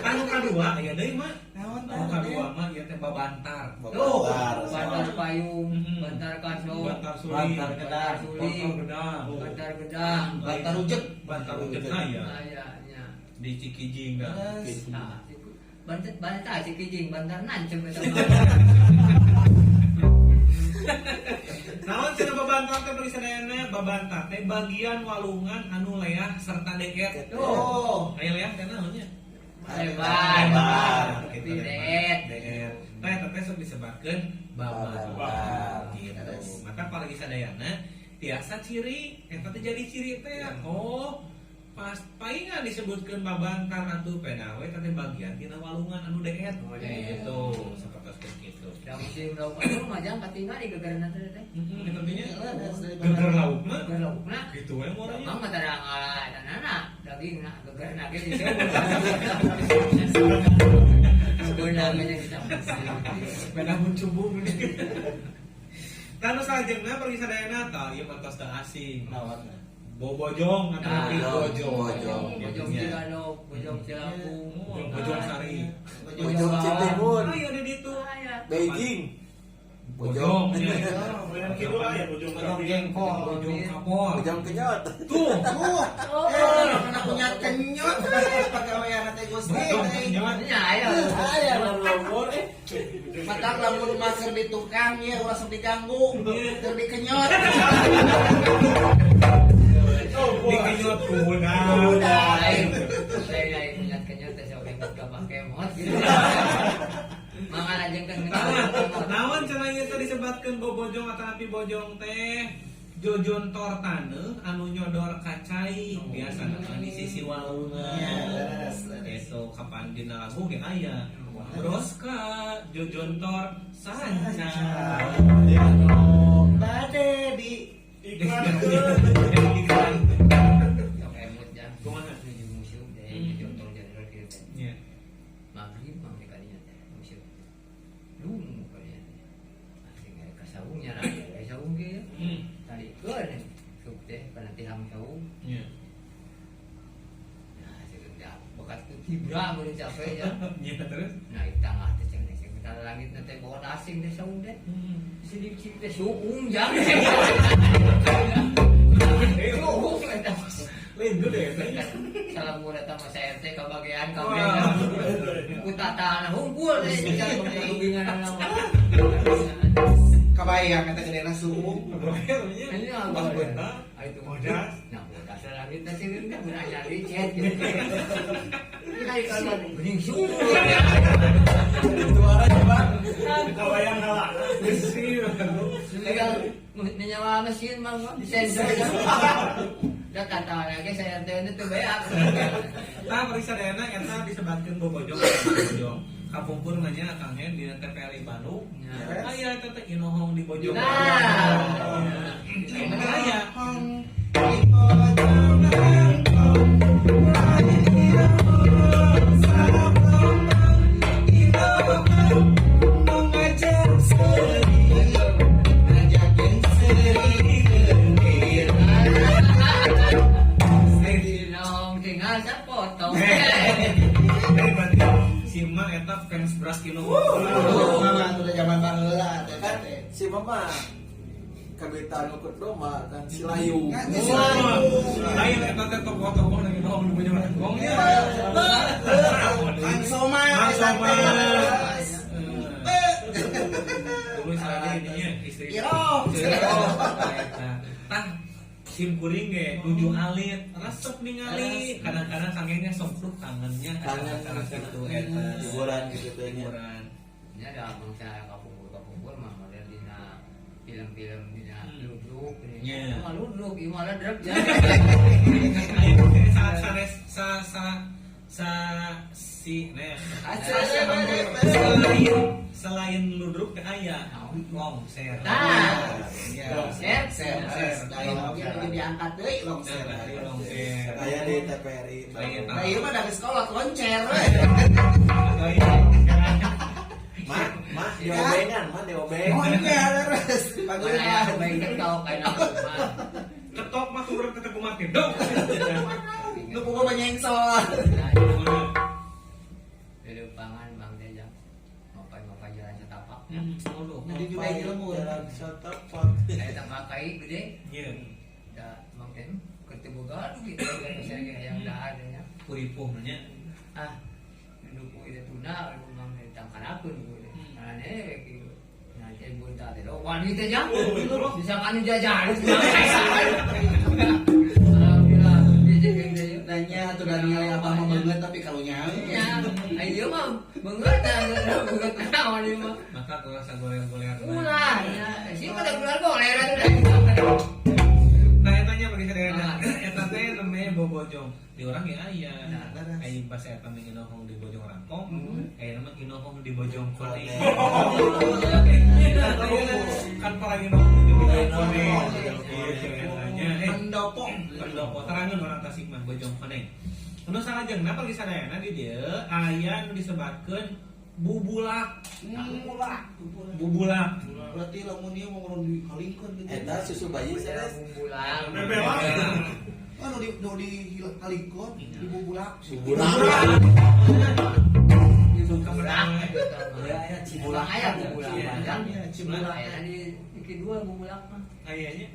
Anu kadua aya deui mah. Naon Anu tah? kadua mah ieu teh babantar. Babantar. Bantar payung, Mm-mm. bantar kaso. Bantar Bantar Suling, Bantar Gedang. Bantar Gedang, Bantar Gedang. Bantar Rujek. Bantar Rujek aya Aya nya. Di Cikijing dah. Nah, Bantar Bantar Cikijing, Bantar Nancem eta mah. Naon cenah babantar teh bagi sadayana, babantar teh bagian walungan anu leah serta deet. Oh. Aya leah teh naon nya? Lebar. Lebar. Tapi deet. Deet. Tah eta teh sok disebatkeun babantar gitu. Maka apalagi sadayana tiasa ciri eta teh jadi ciri teh. Oh, pas palingan disebutkeun babantar atuh pena we eta teh bagian tina walungan anu deet. Oh, deet. Gitu, sapertoskeun kitu. Da musim lauk anu mah jang katingali gegerna teh teh. Heeh, eta teh nya. Geger Geger lauk mah. Geger laukna. Gitu we moranya. Emang mah tara ngala eta nana dagingna gegerna ge disebut. Sebenarnya kita Beda mencubung. Tanu salajengna pergi sadayana tah ieu mah tos teu asing. Naon? Bobojong atau Nah, bojong. Bojong. Bojong Cilalok, Bojong Cilapung, Bojong Sari. Bojong Citimun. Ayo di ditu. Aya. Beijing. Bojong. Bojong kidul aya bojong Bojong sapi. jengkol. Bojong kapol. Bojong kenyot. Tuh. Tuh, eh, mana punya kenyot, pegawaian teh Gusti. Bojong kenyot. Nya aya. Aya lomor eh. Matak lamun masker di tukang ya ulah sok diganggu, keur dikenyot. Dikenyot ku budak. Lain. Lain lain kenyot kenyot teh sok inget ka kemot gitu. Mangan ajengkeun Nah, naon cenah ieu teh disebatkeun bobojong atanapi bojong teh jojontor taneuh anu nyodor ka cai biasana mah di sisi walungan. Iya, leres. Itu kapan dina lagu ge aya. Broska jojontor sanca. Bade di Iklan. Iklan. Sok emut jang. Kumaha? Nuju museum teh jojontor jojontor kieu teh. Nya. Maghrib mah kalinya teh museum. Lungu kalinya teh. Asing aya ka saung nya aya saung ge. Talikeun sup teh kana tihang saung. Nya. Nah, segenap bekas tibra mun capek ya. Nya terus. Naik tangga teh ceng ceng ke langit teh bawa asing teh saung teh. Silip-silip teh suung jang. Suung eta. Lain gede teh. Salam murah sama saya teh kabagean kabeh. Ku tatana hungkul teh jalan tubingan nama. Kabayang eta gedena suung. Nya. Ini Pas beunta. Itu Bodas. Nah, bodas langit teh sih teh mun aya licet gitu. Kali kalau bening suung. Itu arahnya, Bang. Kabayang kalah. Besi. Tinggal menyawa mesin mah sensor. Da kata lagi saya teh itu beak. Tah periksa dayana eta disebatkeun bobojong bobojong. Kapungkur mah nya Kang Hen di TPLI Bandung. Ya. Aya eta teh inohong di Bojong. Nah. Eta aya. Hong di pojok kangkung. Ngajar seri, ngajakin seri gendir. Nong tinggal sapotong. Eh berarti si Mak eta fans beras inohong. Mama tuh udah zaman baheula teh Kan teh. si mama kabita ngukut doma kan si layu. Kan si Layu. Lain eta teh tokoh-tokoh nu inohong di Bojong Kangkung nya. Kang Soma, Kang Soma. Eh. Terus lagi ininya istri. Iro. Tah sim kuring ge nuju alit resep ningali kadang-kadang kangennya sok tuh kangennya Kangen acara gitu eta hiburan gitu teh nya. hiburan. Ini ada bangsa kapungkur-kapungkur mah model dina film-film dina ludruk Nya. Mah ludruk ieu mah ledrek ja. Ayo sa sa sa sa sa si nah selain selain ludruk teh aya longser. Tah. Longser, ser, ser. Lain oge anu diangkat deui longser. Nah, longser. Aya di TPRI. Aya. Nah, ieu mah dari sekolah loncer we. Mak, mak diobengan, mak diobeng. Oh iya, terus. Mana aya baik kau kaina mah. Ketok mah turun tetep mati. Dong. Nu kumaha banyengsol. Di pangan Bang Teh jang. Mau Mapai-mapai jalan setapak. Aduh. Nanti juga ini lembur. Jalan setapak. Saya tambah kai gede. Iya. Da mang teh keur teu boga duit saya ge hayang dahar nya. Kuripuh nya. Ah, nu ku ieu tuna nu mang teh tangkarakeun ku ieu. Aneh kieu. Nah, teh bunta teh wani teh jang. Bisa kanu jajan. Alhamdulillah, dijegeun deui. Nanya tuh dan ningali abah mah beungeut tapi kalau nyaho. Ya, ayo mah beungeut beungeut naon ieu mah. Maka kurang sagoler-goler. Ulah, ya. Sih mah da goler atuh. Nah, eta nya bagi sadayana. Eta teh namanya bobojong. Di urang ge aya. Nah, Aya bahasa eta mah inohong di Bojong Rangkong, aya nama inohong di Bojong Koneng. Kan para inohong di Bojong Koneng. Iya, etanya. Pendopo. Pendopo terangan orang Tasik mah Bojong Koneng. Nu salajengna bagi sadayana di dieu aya nu disebatkeun bubulak. Bubulak. Bubulak. Berarti lamun ieu mau dihalingkeun gitu. Eta susu bayi sanes. Bubulak. Bebelak. Ah nu di halingkeun di bubulak. Bubulak. Bubulak. Ya ya Cibulak cibulak. aya bubulak. Iya. Iya, cibulak. Aya di kedua bubulak mah. Ayanya.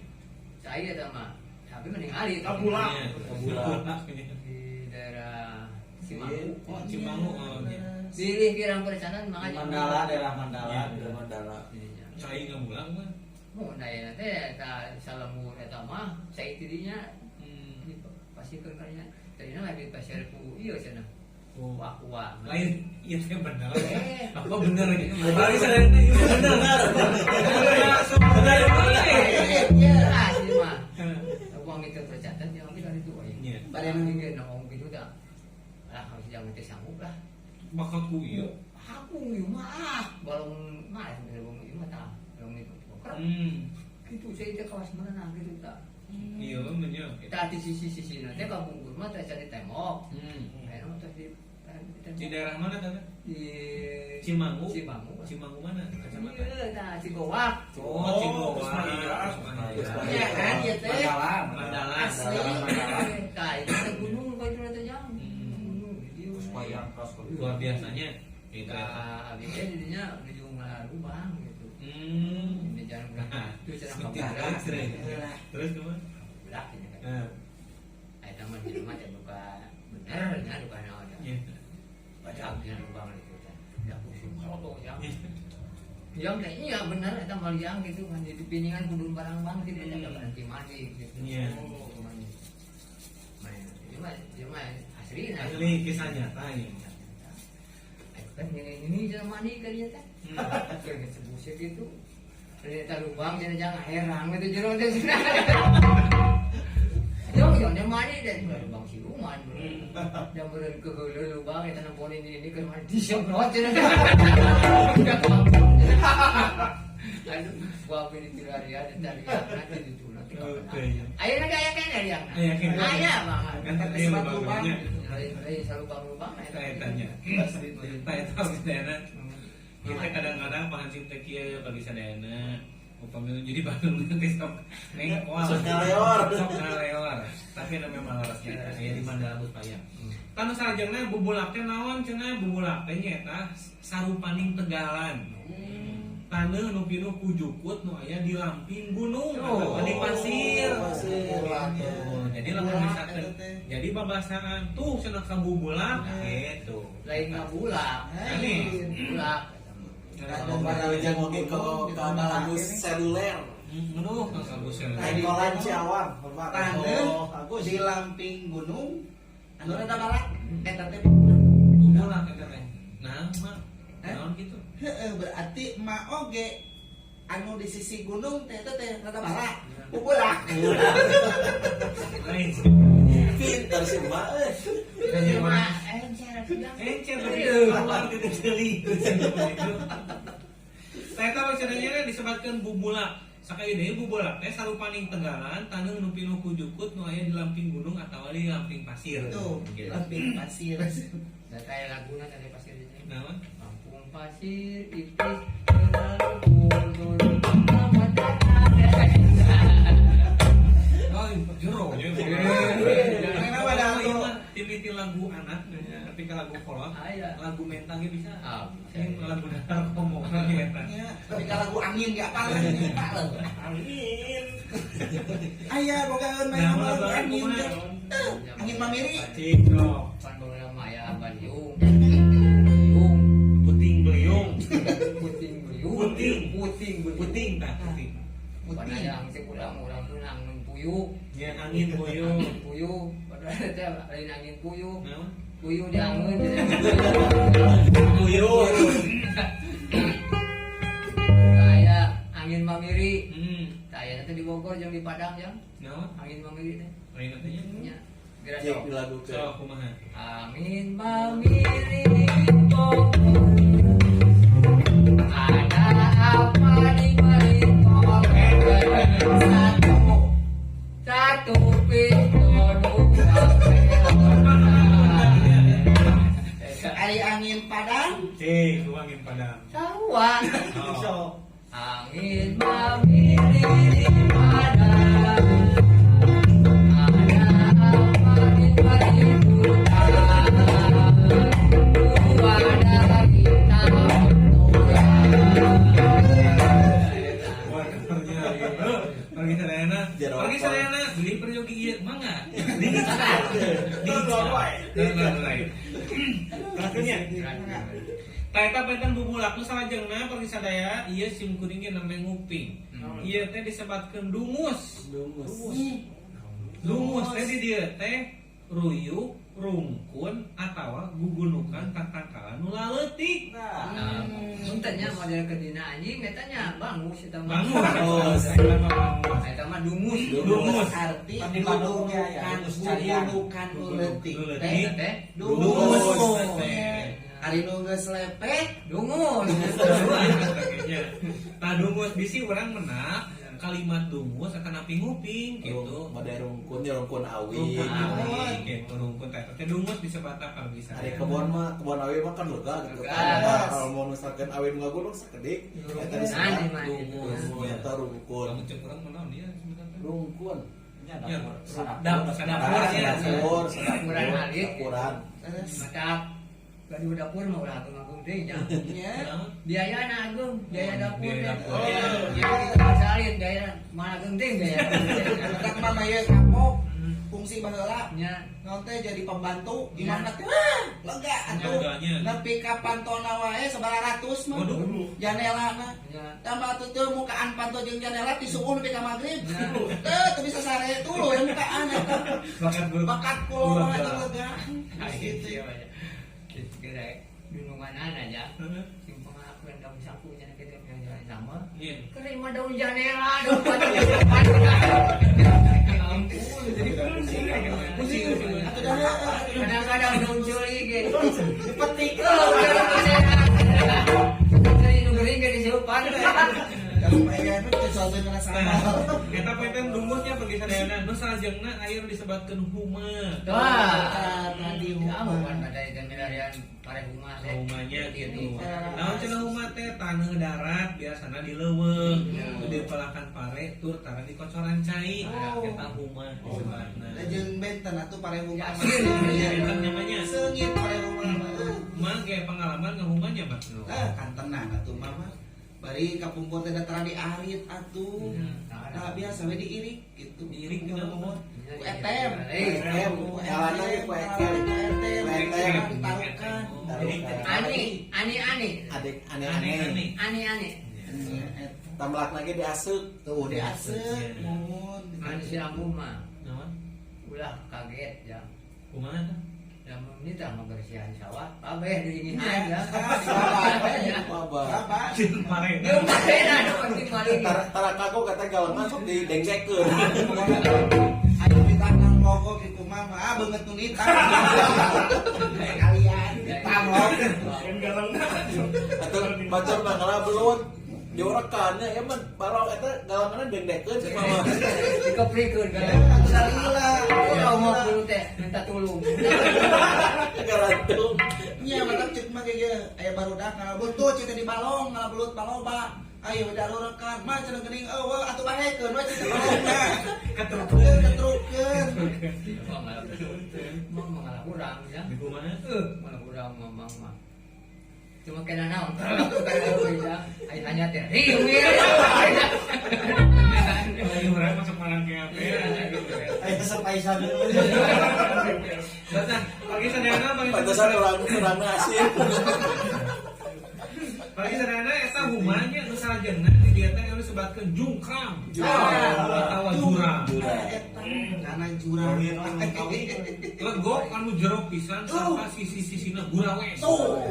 Saya eta mah. Tapi mending ari. Kabulak. Kabulak. Di daerah Cimanggu. Oh, Cimanggu. Oh, iya. Pilih kirang perencanaan makanya. Mandala daerah Mandala. Iya. Mandala. Cai ngamulang mah. Mau nanya teh eta salemur eta mah saya tidinya pasikeun kalinya. Tadina lagi pasir ku ieu cenah. Oh. Aqua. Lain iya teh bener. Apa bener gitu? Bagi sadayana ieu bener. Bener. Bener. Iya, sih mah. Uang itu tercatat yang kita itu aya. Iya. Barang ge noong gitu dah. Lah harus jangan teh sanggup lah. Bakat ku ieu. Aku ieu mah ah, balong mah balong ieu mah tah. Balong itu. Gitu saya teh kawas mana gitu tah. Iya bener. Tah di sisi-sisi teh kampung mah teh cari tembok. Ayeuna mah teh di Di daerah mana tante? Di Cimanggu. Cimanggu. Cimanggu mana? Kecamatan. Iya, nah Cigowak. Oh, Cigowak. Kusmaya. Iya kan ieu teh. Mandala. Mandala. Asli. Tah itu teh gunung kau itu teh jang. Gunung di dieu. Kusmayang keras. Luar biasanya. Gitu. Tah abi teh didinya nuju ngalubang gitu. Ini jalan Nah, itu cenah seperti kabulak. Terus gimana? Kabulak ini kan. Eh, Eta mah jelema teh buka bener nya buka naon ya. iya. Baca dina lubang itu teh. Ya pusing foto ya. Yang teh iya bener eta mah liang gitu kan jadi piningan kudu barang bang gitu eta berhenti mandi gitu. Iya. Oh, mandi. Main. Ieu mah asli nah. Asli kisah nyata ya. Ayo kan ini jalan mandi ke dia teh. Keur sebusuk gitu. Ternyata lubang jadi jangan herang gitu jero teh. Jong jong dia mandi dan lubang siluman. Dan beureun ke heuleuh lubang eta nempon ini keur mandi disemprot cenah. Aduh, gua pilih tilarian dan nanti itu nanti. Ayo nanti aya keneh liang. Aya keneh. Aya banget. Kan tadi lubangnya. Lain salubang-lubang Saya tanya. Saya tahu sadayana. Kita kadang-kadang pahancip teh kieu bagi sadayana. Upami jadi Bandung teh sok nengkoal. Sok ngaleor. Sok ngaleor. Tapi namanya malarasnya aya di Mandala Puspaya. Tanu salajengna bubulak teh naon cenah bubulak teh nyaeta sarupaning tegalan. Taneuh nu pinuh ku jukut nu aya di lamping gunung atau di pasir. Pasir. Oh, jadi lamun misalkan jadi babasaan tuh cenah ka bubulak gitu. Lain ngabulak. Aneh. Bulak. Para ujang oge ke Kang Agus seluler. Aduh, Kang Agus seluler. Kolan Ciawang, hormat. Taneuh Oh, Agus. di lamping gunung anu rada balak eta teh Bubulak eta teh. Nah, mah naon gitu. Heeh, berarti ma oge anu di sisi gunung teh eta teh rada balak. Bubulak. Lain. Pinter sih Mbak. Kayaknya mah Encer. encer lebih keluar gitu jeli. Saya tahu caranya disebutkan bubulak. Sakali deui bubulak teh sarupaning tegalan taneuh nu pinuh ku jukut nu aya di lamping gunung atawa di lamping pasir. Tuh, Gitu. lamping pasir. Dan kayak laguna tadi pasir itu. Naon? Kampung pasir ipis terlalu turun Oh, jero. Kenapa ada Ieu mah timiti lagu anak, tapi ka lagu kolot. Aya. Lagu mentang ge bisa. Ah, bisa. Ini lagu dahar komo eta. Nya, tapi kalau lagu angin ge apal ini Pak leuh. Angin. Aya bogaeun main Nah, sama lagu lagu angin kumaha? teh. Angin mamiri. Cik, sok. Pan baheula mah aya baliung. Baliung, Puting beliung. puting beliung. Puting. Puting beliung. Puting tah, puting. Pan aya angin urang urang meunang puyuh. Ya angin puyuh. Angin puyuh. Padahal teh lain angin puyuh. Naon? Puyuh diangeun. Puyuh. Aya angin mamiri. Tah aya teh di Bogor jeung di Padang jang. Naon? Angin mamiri teh. Lain teh nya. Nya. Geura Cek sok. dilagukeun. Sok kumaha? Angin mamiri di Bogor. Ada apa di balik kolor? Satu. Satu pistol dua pelor. Ari angin Padang. Cik, ku angin Padang. Sarua. Oh. Sok. Angin mamiri di Padang. Ada apa di balik hutan? Dua dari Wah, kabarnya. Pergi sadayana. Jero Pergi apa? sadayana beli peryogi ieu mangga. Di Download wae. Download wae. Terakhirnya. Tah eta benten bubulak nu salajengna pergi sadaya ieu sim kuring ge namanya nguping. Ieu teh disebatkeun dungus. Dungus. Dungus teh di dieu teh ruyuk, rungkun atawa gugunukan tatangkalan nu laleutik. Nah, Nah, punten nya model ke dina anjing eta nya bangus eta mah. Bangus. Bangus. Eta mah bangus. Eta mah dungus. Dungus. Arti Pan di Bandung ya, ya, dungus carian. gugunukan nu leutik Nu teh. leutik. Eta teh Dungus. Dungus. Teh. Ari nu geus lepek dungus. Nah dungus bisi orang menak kalimat dungus akan napi nguping gitu. Model rungkun ya rungkun awi. Rungkun awi gitu rungkun teh teh dungus disebat apa bisa. Ari kebon mah kebon awi mah kan lega gitu Lega. kan. Nah, kalau mau misalkan awi nu ngagunung sakedik eta disebut Aneh mah Dungus. dungus eta rungkun. Kamu cek urang menaon dia sebenarnya. Rungkun. nya Ya, dapur. dapur, sadapur ya. Sadapur, Ukuran alit. Ukuran. terus Mata gaduh dapur mah ulah agung-agung deui nya. nya Biaya na agung, biaya dapur. Biaya teh. dapur. Oh, ya gitu masalin biaya mana agung deui biaya. Matak mah ieu kapok fungsi baheula Nya naon teh jadi pembantu Ya. imahna teh wah, lega atuh Leganya. nepi ka pantona wae sabaraha ratus mah Waduh. janelana nya tambah atuh teu mukaan panto jeung janela ti subuh nepi ka magrib Ya. teu teu bisa sare tuluy we mukaan eta Bakat gua. bakat kulo mah eta lega gitu ya. Kira dunungan aja. Sing pengakuan daun sapu nya kitu yang sama. Iya. Kerima daun janela, daun batu. Ampun, jadi pusing. Pusing. atuh dah heueuh. Kadang-kadang daun curi gitu. Dipetik Oh, daun janela. Curi nu gering ge disiupan. Kalau aya nu teu soalna ngerasa Nah, eta peten dungusnya pergi sadayana nu salajengna aya nu disebatkeun huma. Wah, tadi Ya, huma. bukan pada itu milarian pare huma teh. Humanya gitu. Iya. Naon cenah huma teh taneuh darat biasana di leuweung, Iya. di pelakan pare tur tara di kocoran cai. Oh. Eta huma disebatna. Da jeung benten atuh pare huma. Ya, sih. Iya, benten namanya. Seungit pare huma mah. Mah kayak pengalaman ngahumanya mah. Eh, kantenan atuh mama. Bari kapungkur teh datara diarit atuh. Nah, biasa we diirik gitu. Diirik kenapa? Ku etem. Etem. Ku Jalanna ge ku etem. Ku etem. Ku etem. Ditarukan. Ani, ani, ani, Adek aneh-aneh. Aneh-aneh. ani, ani. Tamlak lagi diasuk. Tuh diaseup muhun. Ani si ambu mah Naon? ulah kaget ya. Kumaha tah? Lamun nita mah bersihan sawah, kabeh diingihan ya. Wabah. Bapak. Jeung pare. Dia parena nu penting maling. Tara tara kagok kata galengan sok didengkekeun. Ayo minta nang logo ki kumaha mah ah beungeut nu nita. Sekalian ditamok. Yang galang. Atau bacor mah ngalah belut. Diorekannya ya mah barang eta galenganna dengdekeun cuma mah. Dikeprikeun kan. Salila. Oh, mau dulu teh minta tolong. Garantung. Nya mata cek mah ge aya barudak ngalabelut tuh cek teh di balong ngalabelut baloba. Ayo udah rekan mah cenah geuning eueuh atuh bahekeun we cek balongna. Ketrukeun. Ketrukeun. Mau mengalah urang ya. Di kumaha? Malah urang mamang mah. Cuma kena naon. Kena hanya teh. Riu. Ayo urang masuk marangkea teh. Ayo sepaisan dulu. Nah, pagi sadayana pagi Pantesan orang kurang asin. Pagi sadayana eta humanya nu salajengna di dieu teh anu disebatkeun jungkrang. Atawa jurang. Eta karena jurang. Legok anu jero pisan sampai sisi-sisina gurawes. Tuh.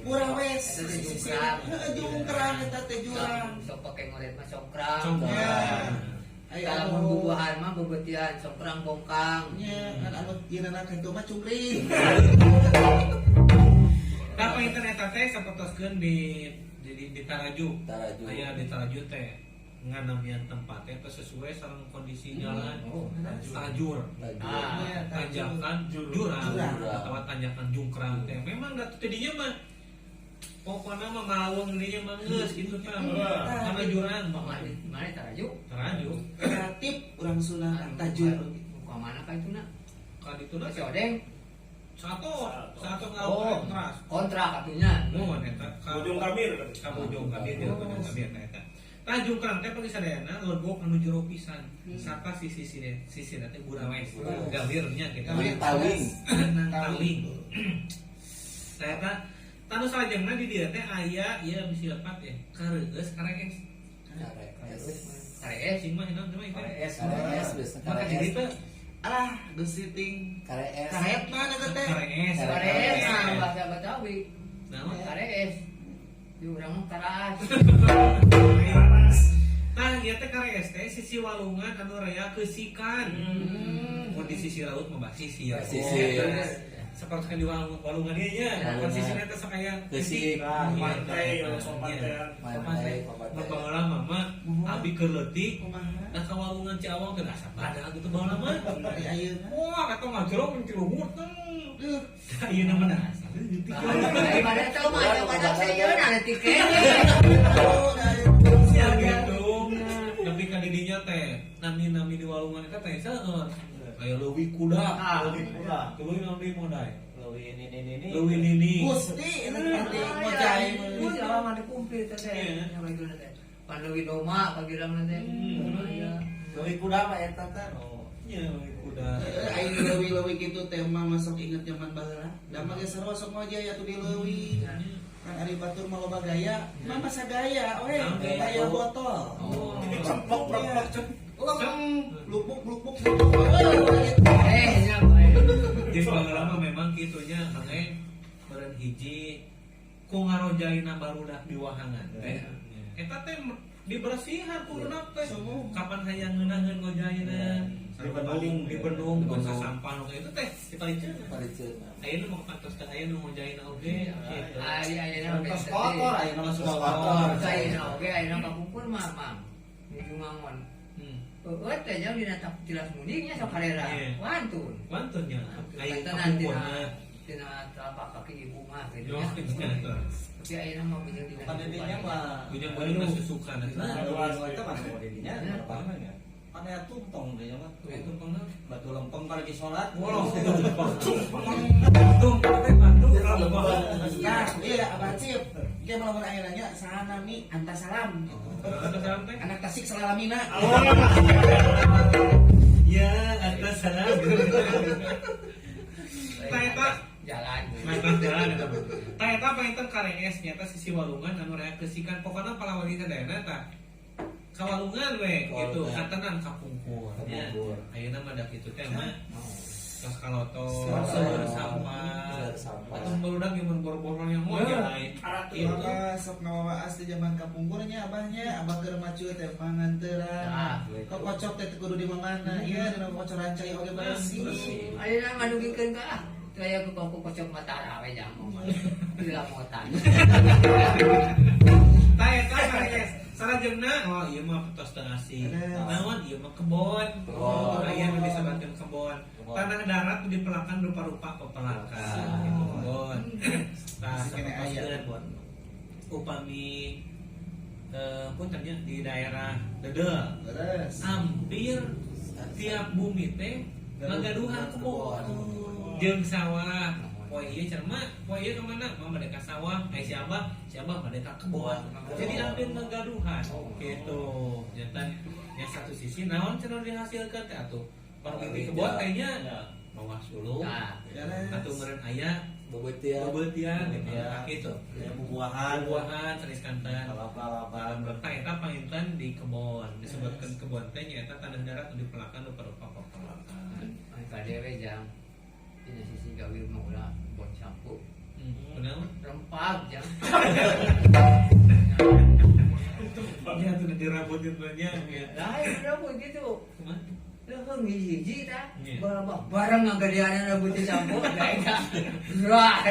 Gurawes. Eta teh jungkrang. Heeh, jungkrang eta teh jurang. Sok pake ngoret mah songkrang. Songkrang. Ayo Kalau mun bubuhan mah bebetian songkrang bongkang. Nya kan anu yeuna kitu mah cungkring. Nah, panginten eta teh sapertoskeun di di Taraju. Taraju. Aya di Taraju teh nganamian tempatnya teh sesuai sareng kondisi jalan. Oh. Tajur. Ah. Nya, tajur. Tanjakan jurang Jurang. atau tanjakan jungkrang teh. Memang da teh dinya mah pokokna mah malaweng dinya mah geus kitu tah. Karena jurang mah. Mana Taraju? Taraju. Kreatif urang Sunda tajur. Ka mana ka itu na? Ka dituna Si Odeng satu satu Oh. ngalawan keras. kontrak atunya. Nuhun eta ka Ujung kamir. ka bojong ka dieu bojong ka dieu eta. Tah jungkrang teh pagi sadayana legok anu jero pisan. Sata sisi-sisi sisina teh gurawes. Gawirnya gitu. Gawir. Tawing. Taling. Tah eta tanu salajengna di dieu teh aya ieu bisi lepat ya. Kareueus karees. Karees. Cing mah naon teh mah itu. Es. Karees biasa Maka jadi karees. teh Alah, Gusti ting. Karees. Karet mana eta teh? karees. Karees mah bahasa Betawi. Naon? Karees. Di urang mah karaas. Nah, ieu teh karees teh sisi walungan anu rea keusikan. Mun di sisi laut mah basisi ya. Basisi. Seperti kan di walungan ieu nya. Walungan. Posisina teh sok aya Keusik. Pantai, pantai. Pantai, Mun baheula mah mah abi keur leutik Kumaha? nah ka walungan Ciawang teh asa badak gitu baheula mah. Ari ayeuna. Wah, kata ngajrok ti luhur teh. Duh, Da ieu mah dah asa leutik. Daripada tau mah ada badak sejeun ada tiket. oh, da ayeuna. Ya gitu. Tapi ka didinya teh nami-nami di walungan eta teh seueur. Aya leuwih kuda. Ah. Leuwih kuda. Leuwih naon deui modai? Leuwih ini ini ini. Leuwih nini. Gusti eta teh ngojai. Wih, lama dikumpil teh teh. Iya. Yang lagi teh. Pan leuwih doma pagirang teh. Aya. Leuwih kuda mah eta teh. Oh. Nya leuwih kuda. Aing di leuwih-leuwih kitu teh mah masuk inget zaman baheula. Da mah geus sarua sok ngojai atuh di leuwih. Kan ari batur mah loba gaya, mah masa gaya we, gaya botol. Oh. Cempok, cempok, cempok. Lem, lupuk lupuk. Eh, nya bae. Jadi baheula mah memang kitunya Kang E meureun hiji ku ngarojaina barudak di wahangan teh. Eta teh dibersihan ku budak teh. Kapan hayang ngeunaheun ngojaina. Di bendung. Di bendung bangsa sampah nu itu teh dipaliceun. Pariceuna. Ayeuna mah pantos teh aya nu ngojaina oge gitu. Ari ayeuna Tos kotor ayeuna mah Tos kotor. Ayeuna oge ayeuna kapungkur mah mang. Nuju mangon. Eueuh teh jang dina tilas mundingnya sok harera. Iya. Wantun. Wantun nya. Ayeuna Kantenan kapungkur tina mah. tina telapak kaki ibu mah gitu Yo, ya. gitu. Tapi ayeuna mah bujang dina. Kan didinya mah. Bujang beureum mah susukan. Nah, itu mah didinya apa ya? Kan aya tumpeng dinya mah. Itu tumpengna. Batu lempeng kalau lagi sholat. Wah, tumpeng teh batu lempeng. Nah, iya Abah Cip. Ge lamun aya nanya saha nami Antasalam gitu. Antasalam teh? Anak Tasik Salalamina. Ya, antasalam. Tah eta Jalan. Mantap jalan eta mah. Tah eta panginten karees nyata sisi walungan anu rea keusikan pokona palawali sadayana tah. Kawalungan we gitu, katenan kapungkur. Nya. Ayeuna mah da kitu teh mah. Tos kaloto, seueur sampah. Sampah. Atau barudak yang bor-boron yang ngojai. Itu Abah sok ngawawaas di zaman kapungkurnya abahnya, abah keur macu teh panganteran. Nah, Kok kocok teh teu kudu di mana? Iya, dina kocoran cai oge bersih. Ayeuna ngadugikeun ka ah. Teu aya ku kocok matara we jamu. Dilamotan. Tah eta karees. Salajengna oh ieu mah tos teu asing. Naon ieu mah kebon. Kebon. Aya nu disebatkeun kebon. Tanah darat nu dipelakan rupa-rupa pepelakan gitu kebon. Tah Masih kene aya sapertoskeun kebon. Upami punten nya di daerah Dedel Leres. hampir tiap bumi teh Ngagaduhan kebon. Jeung sawah. Poe ieu cenah mah, poe ieu ka mana? Mah bade ka sawah, ai si Abah, si Abah bade ka kebon. Jadi hampir ngagaduhan gitu. Jantan yang satu sisi naon cenah dihasilkan teh atuh. Baru di kebon kayaknya bawa sulung. Nah, Atau meureun aya Bebeutian. bebeutian gitu. Iya. Nah, gitu. Ya bubuahan, Buahan sanes kanten. lalap-lalapan. Tah eta panginten di kebon, disebutkan kebon teh nyaeta tanah darat nu dipelakan rupa-rupa pepelakan. kadewe jang. Dina sisi gawe mah ulah bon sampo. Kunaon? Rempag jang. Ya tuh dirabutin banyak ya. Lain rambut gitu. Kumaha? Leuheung hiji-hiji tah. Iya. Barang bareng ngagadeanan rambut sampo da eta. Wah.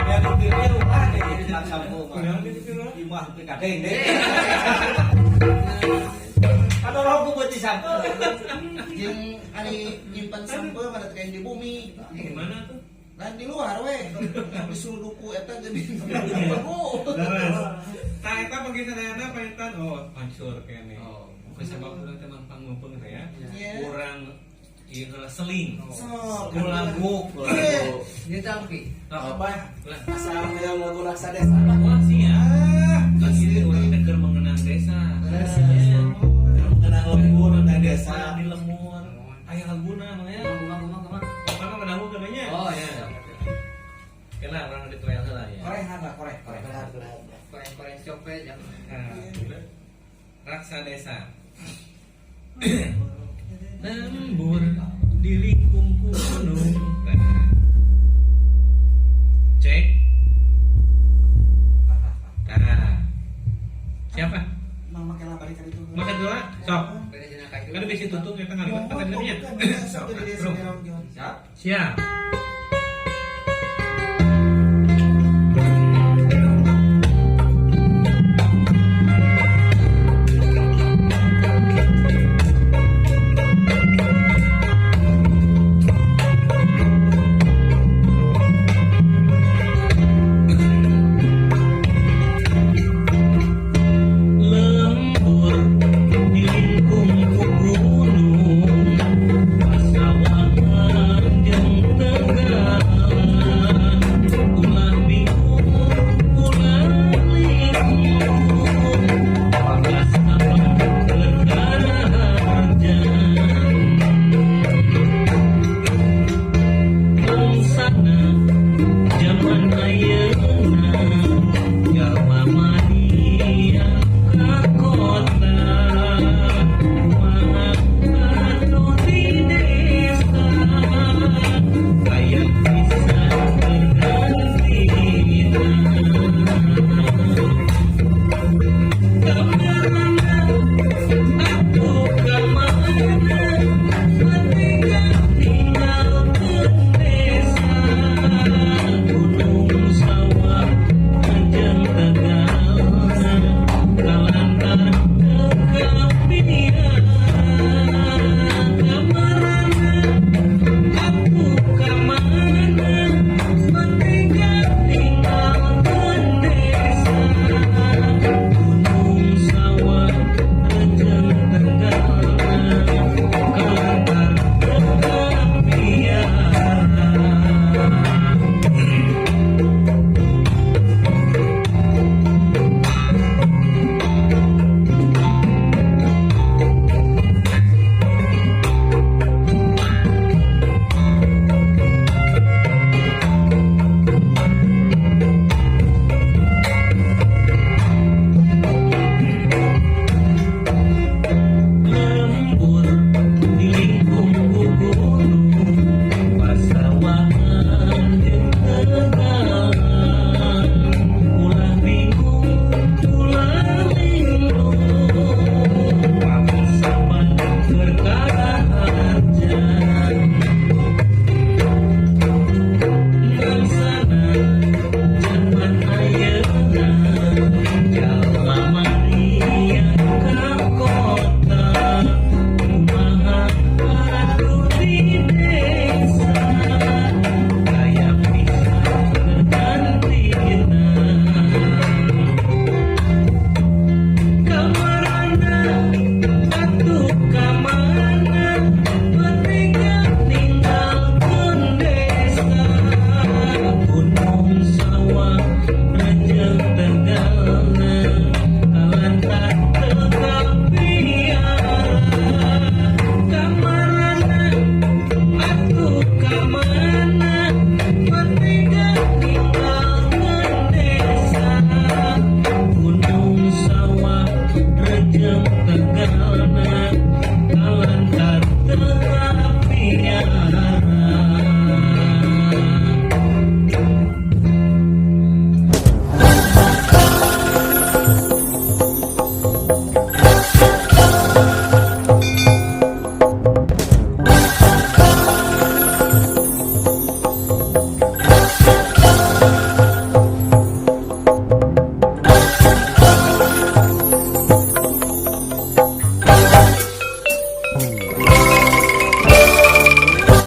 Ya nu diri rumah deh jadi tak sampo mah. Kunaon gitu kunaon? Imah teu kadeng deh. Kadorong ku beuti sampo. Jeung ari nyimpan sampeu pada teh di bumi. Gimana tuh? Lain di luar we. Disuruh duku eta jadi bagus. Leres. Tah eta pagi sadayana panginten oh pancur kene. Oh. Kusabab urang teh mangpang ngumpeng teh ya. Iya. Urang ieu heula seling. Sok. Lagu. Iya. Ini tampi. Apa? Lah. Asal yang lagu Raksa Desa. Wah sih ya. Ah, Kan ieu urang teh keur mengenang desa. Leres. Iya. Mengenang lembur dan desa. Di lemur. Aya laguna mah ya. Kumaha kumaha kumaha. Pokoknya mah dangu katanya. Oh iya. Kena urang di trail heula ya. Korehan lah, koreh, koreh. Koreng-koreng copet jang. Nah, Raksa Desa. Lembur di lingkung gunung. Nah. Cek. Nah. Siapa? Mama kela balik ka ditu. Makan dulu lah. Sok. Beda cenah ka itu. Kan bisi tutung eta ngaliwat kata dinanya. Sok di desa Bro. Siap. Siap.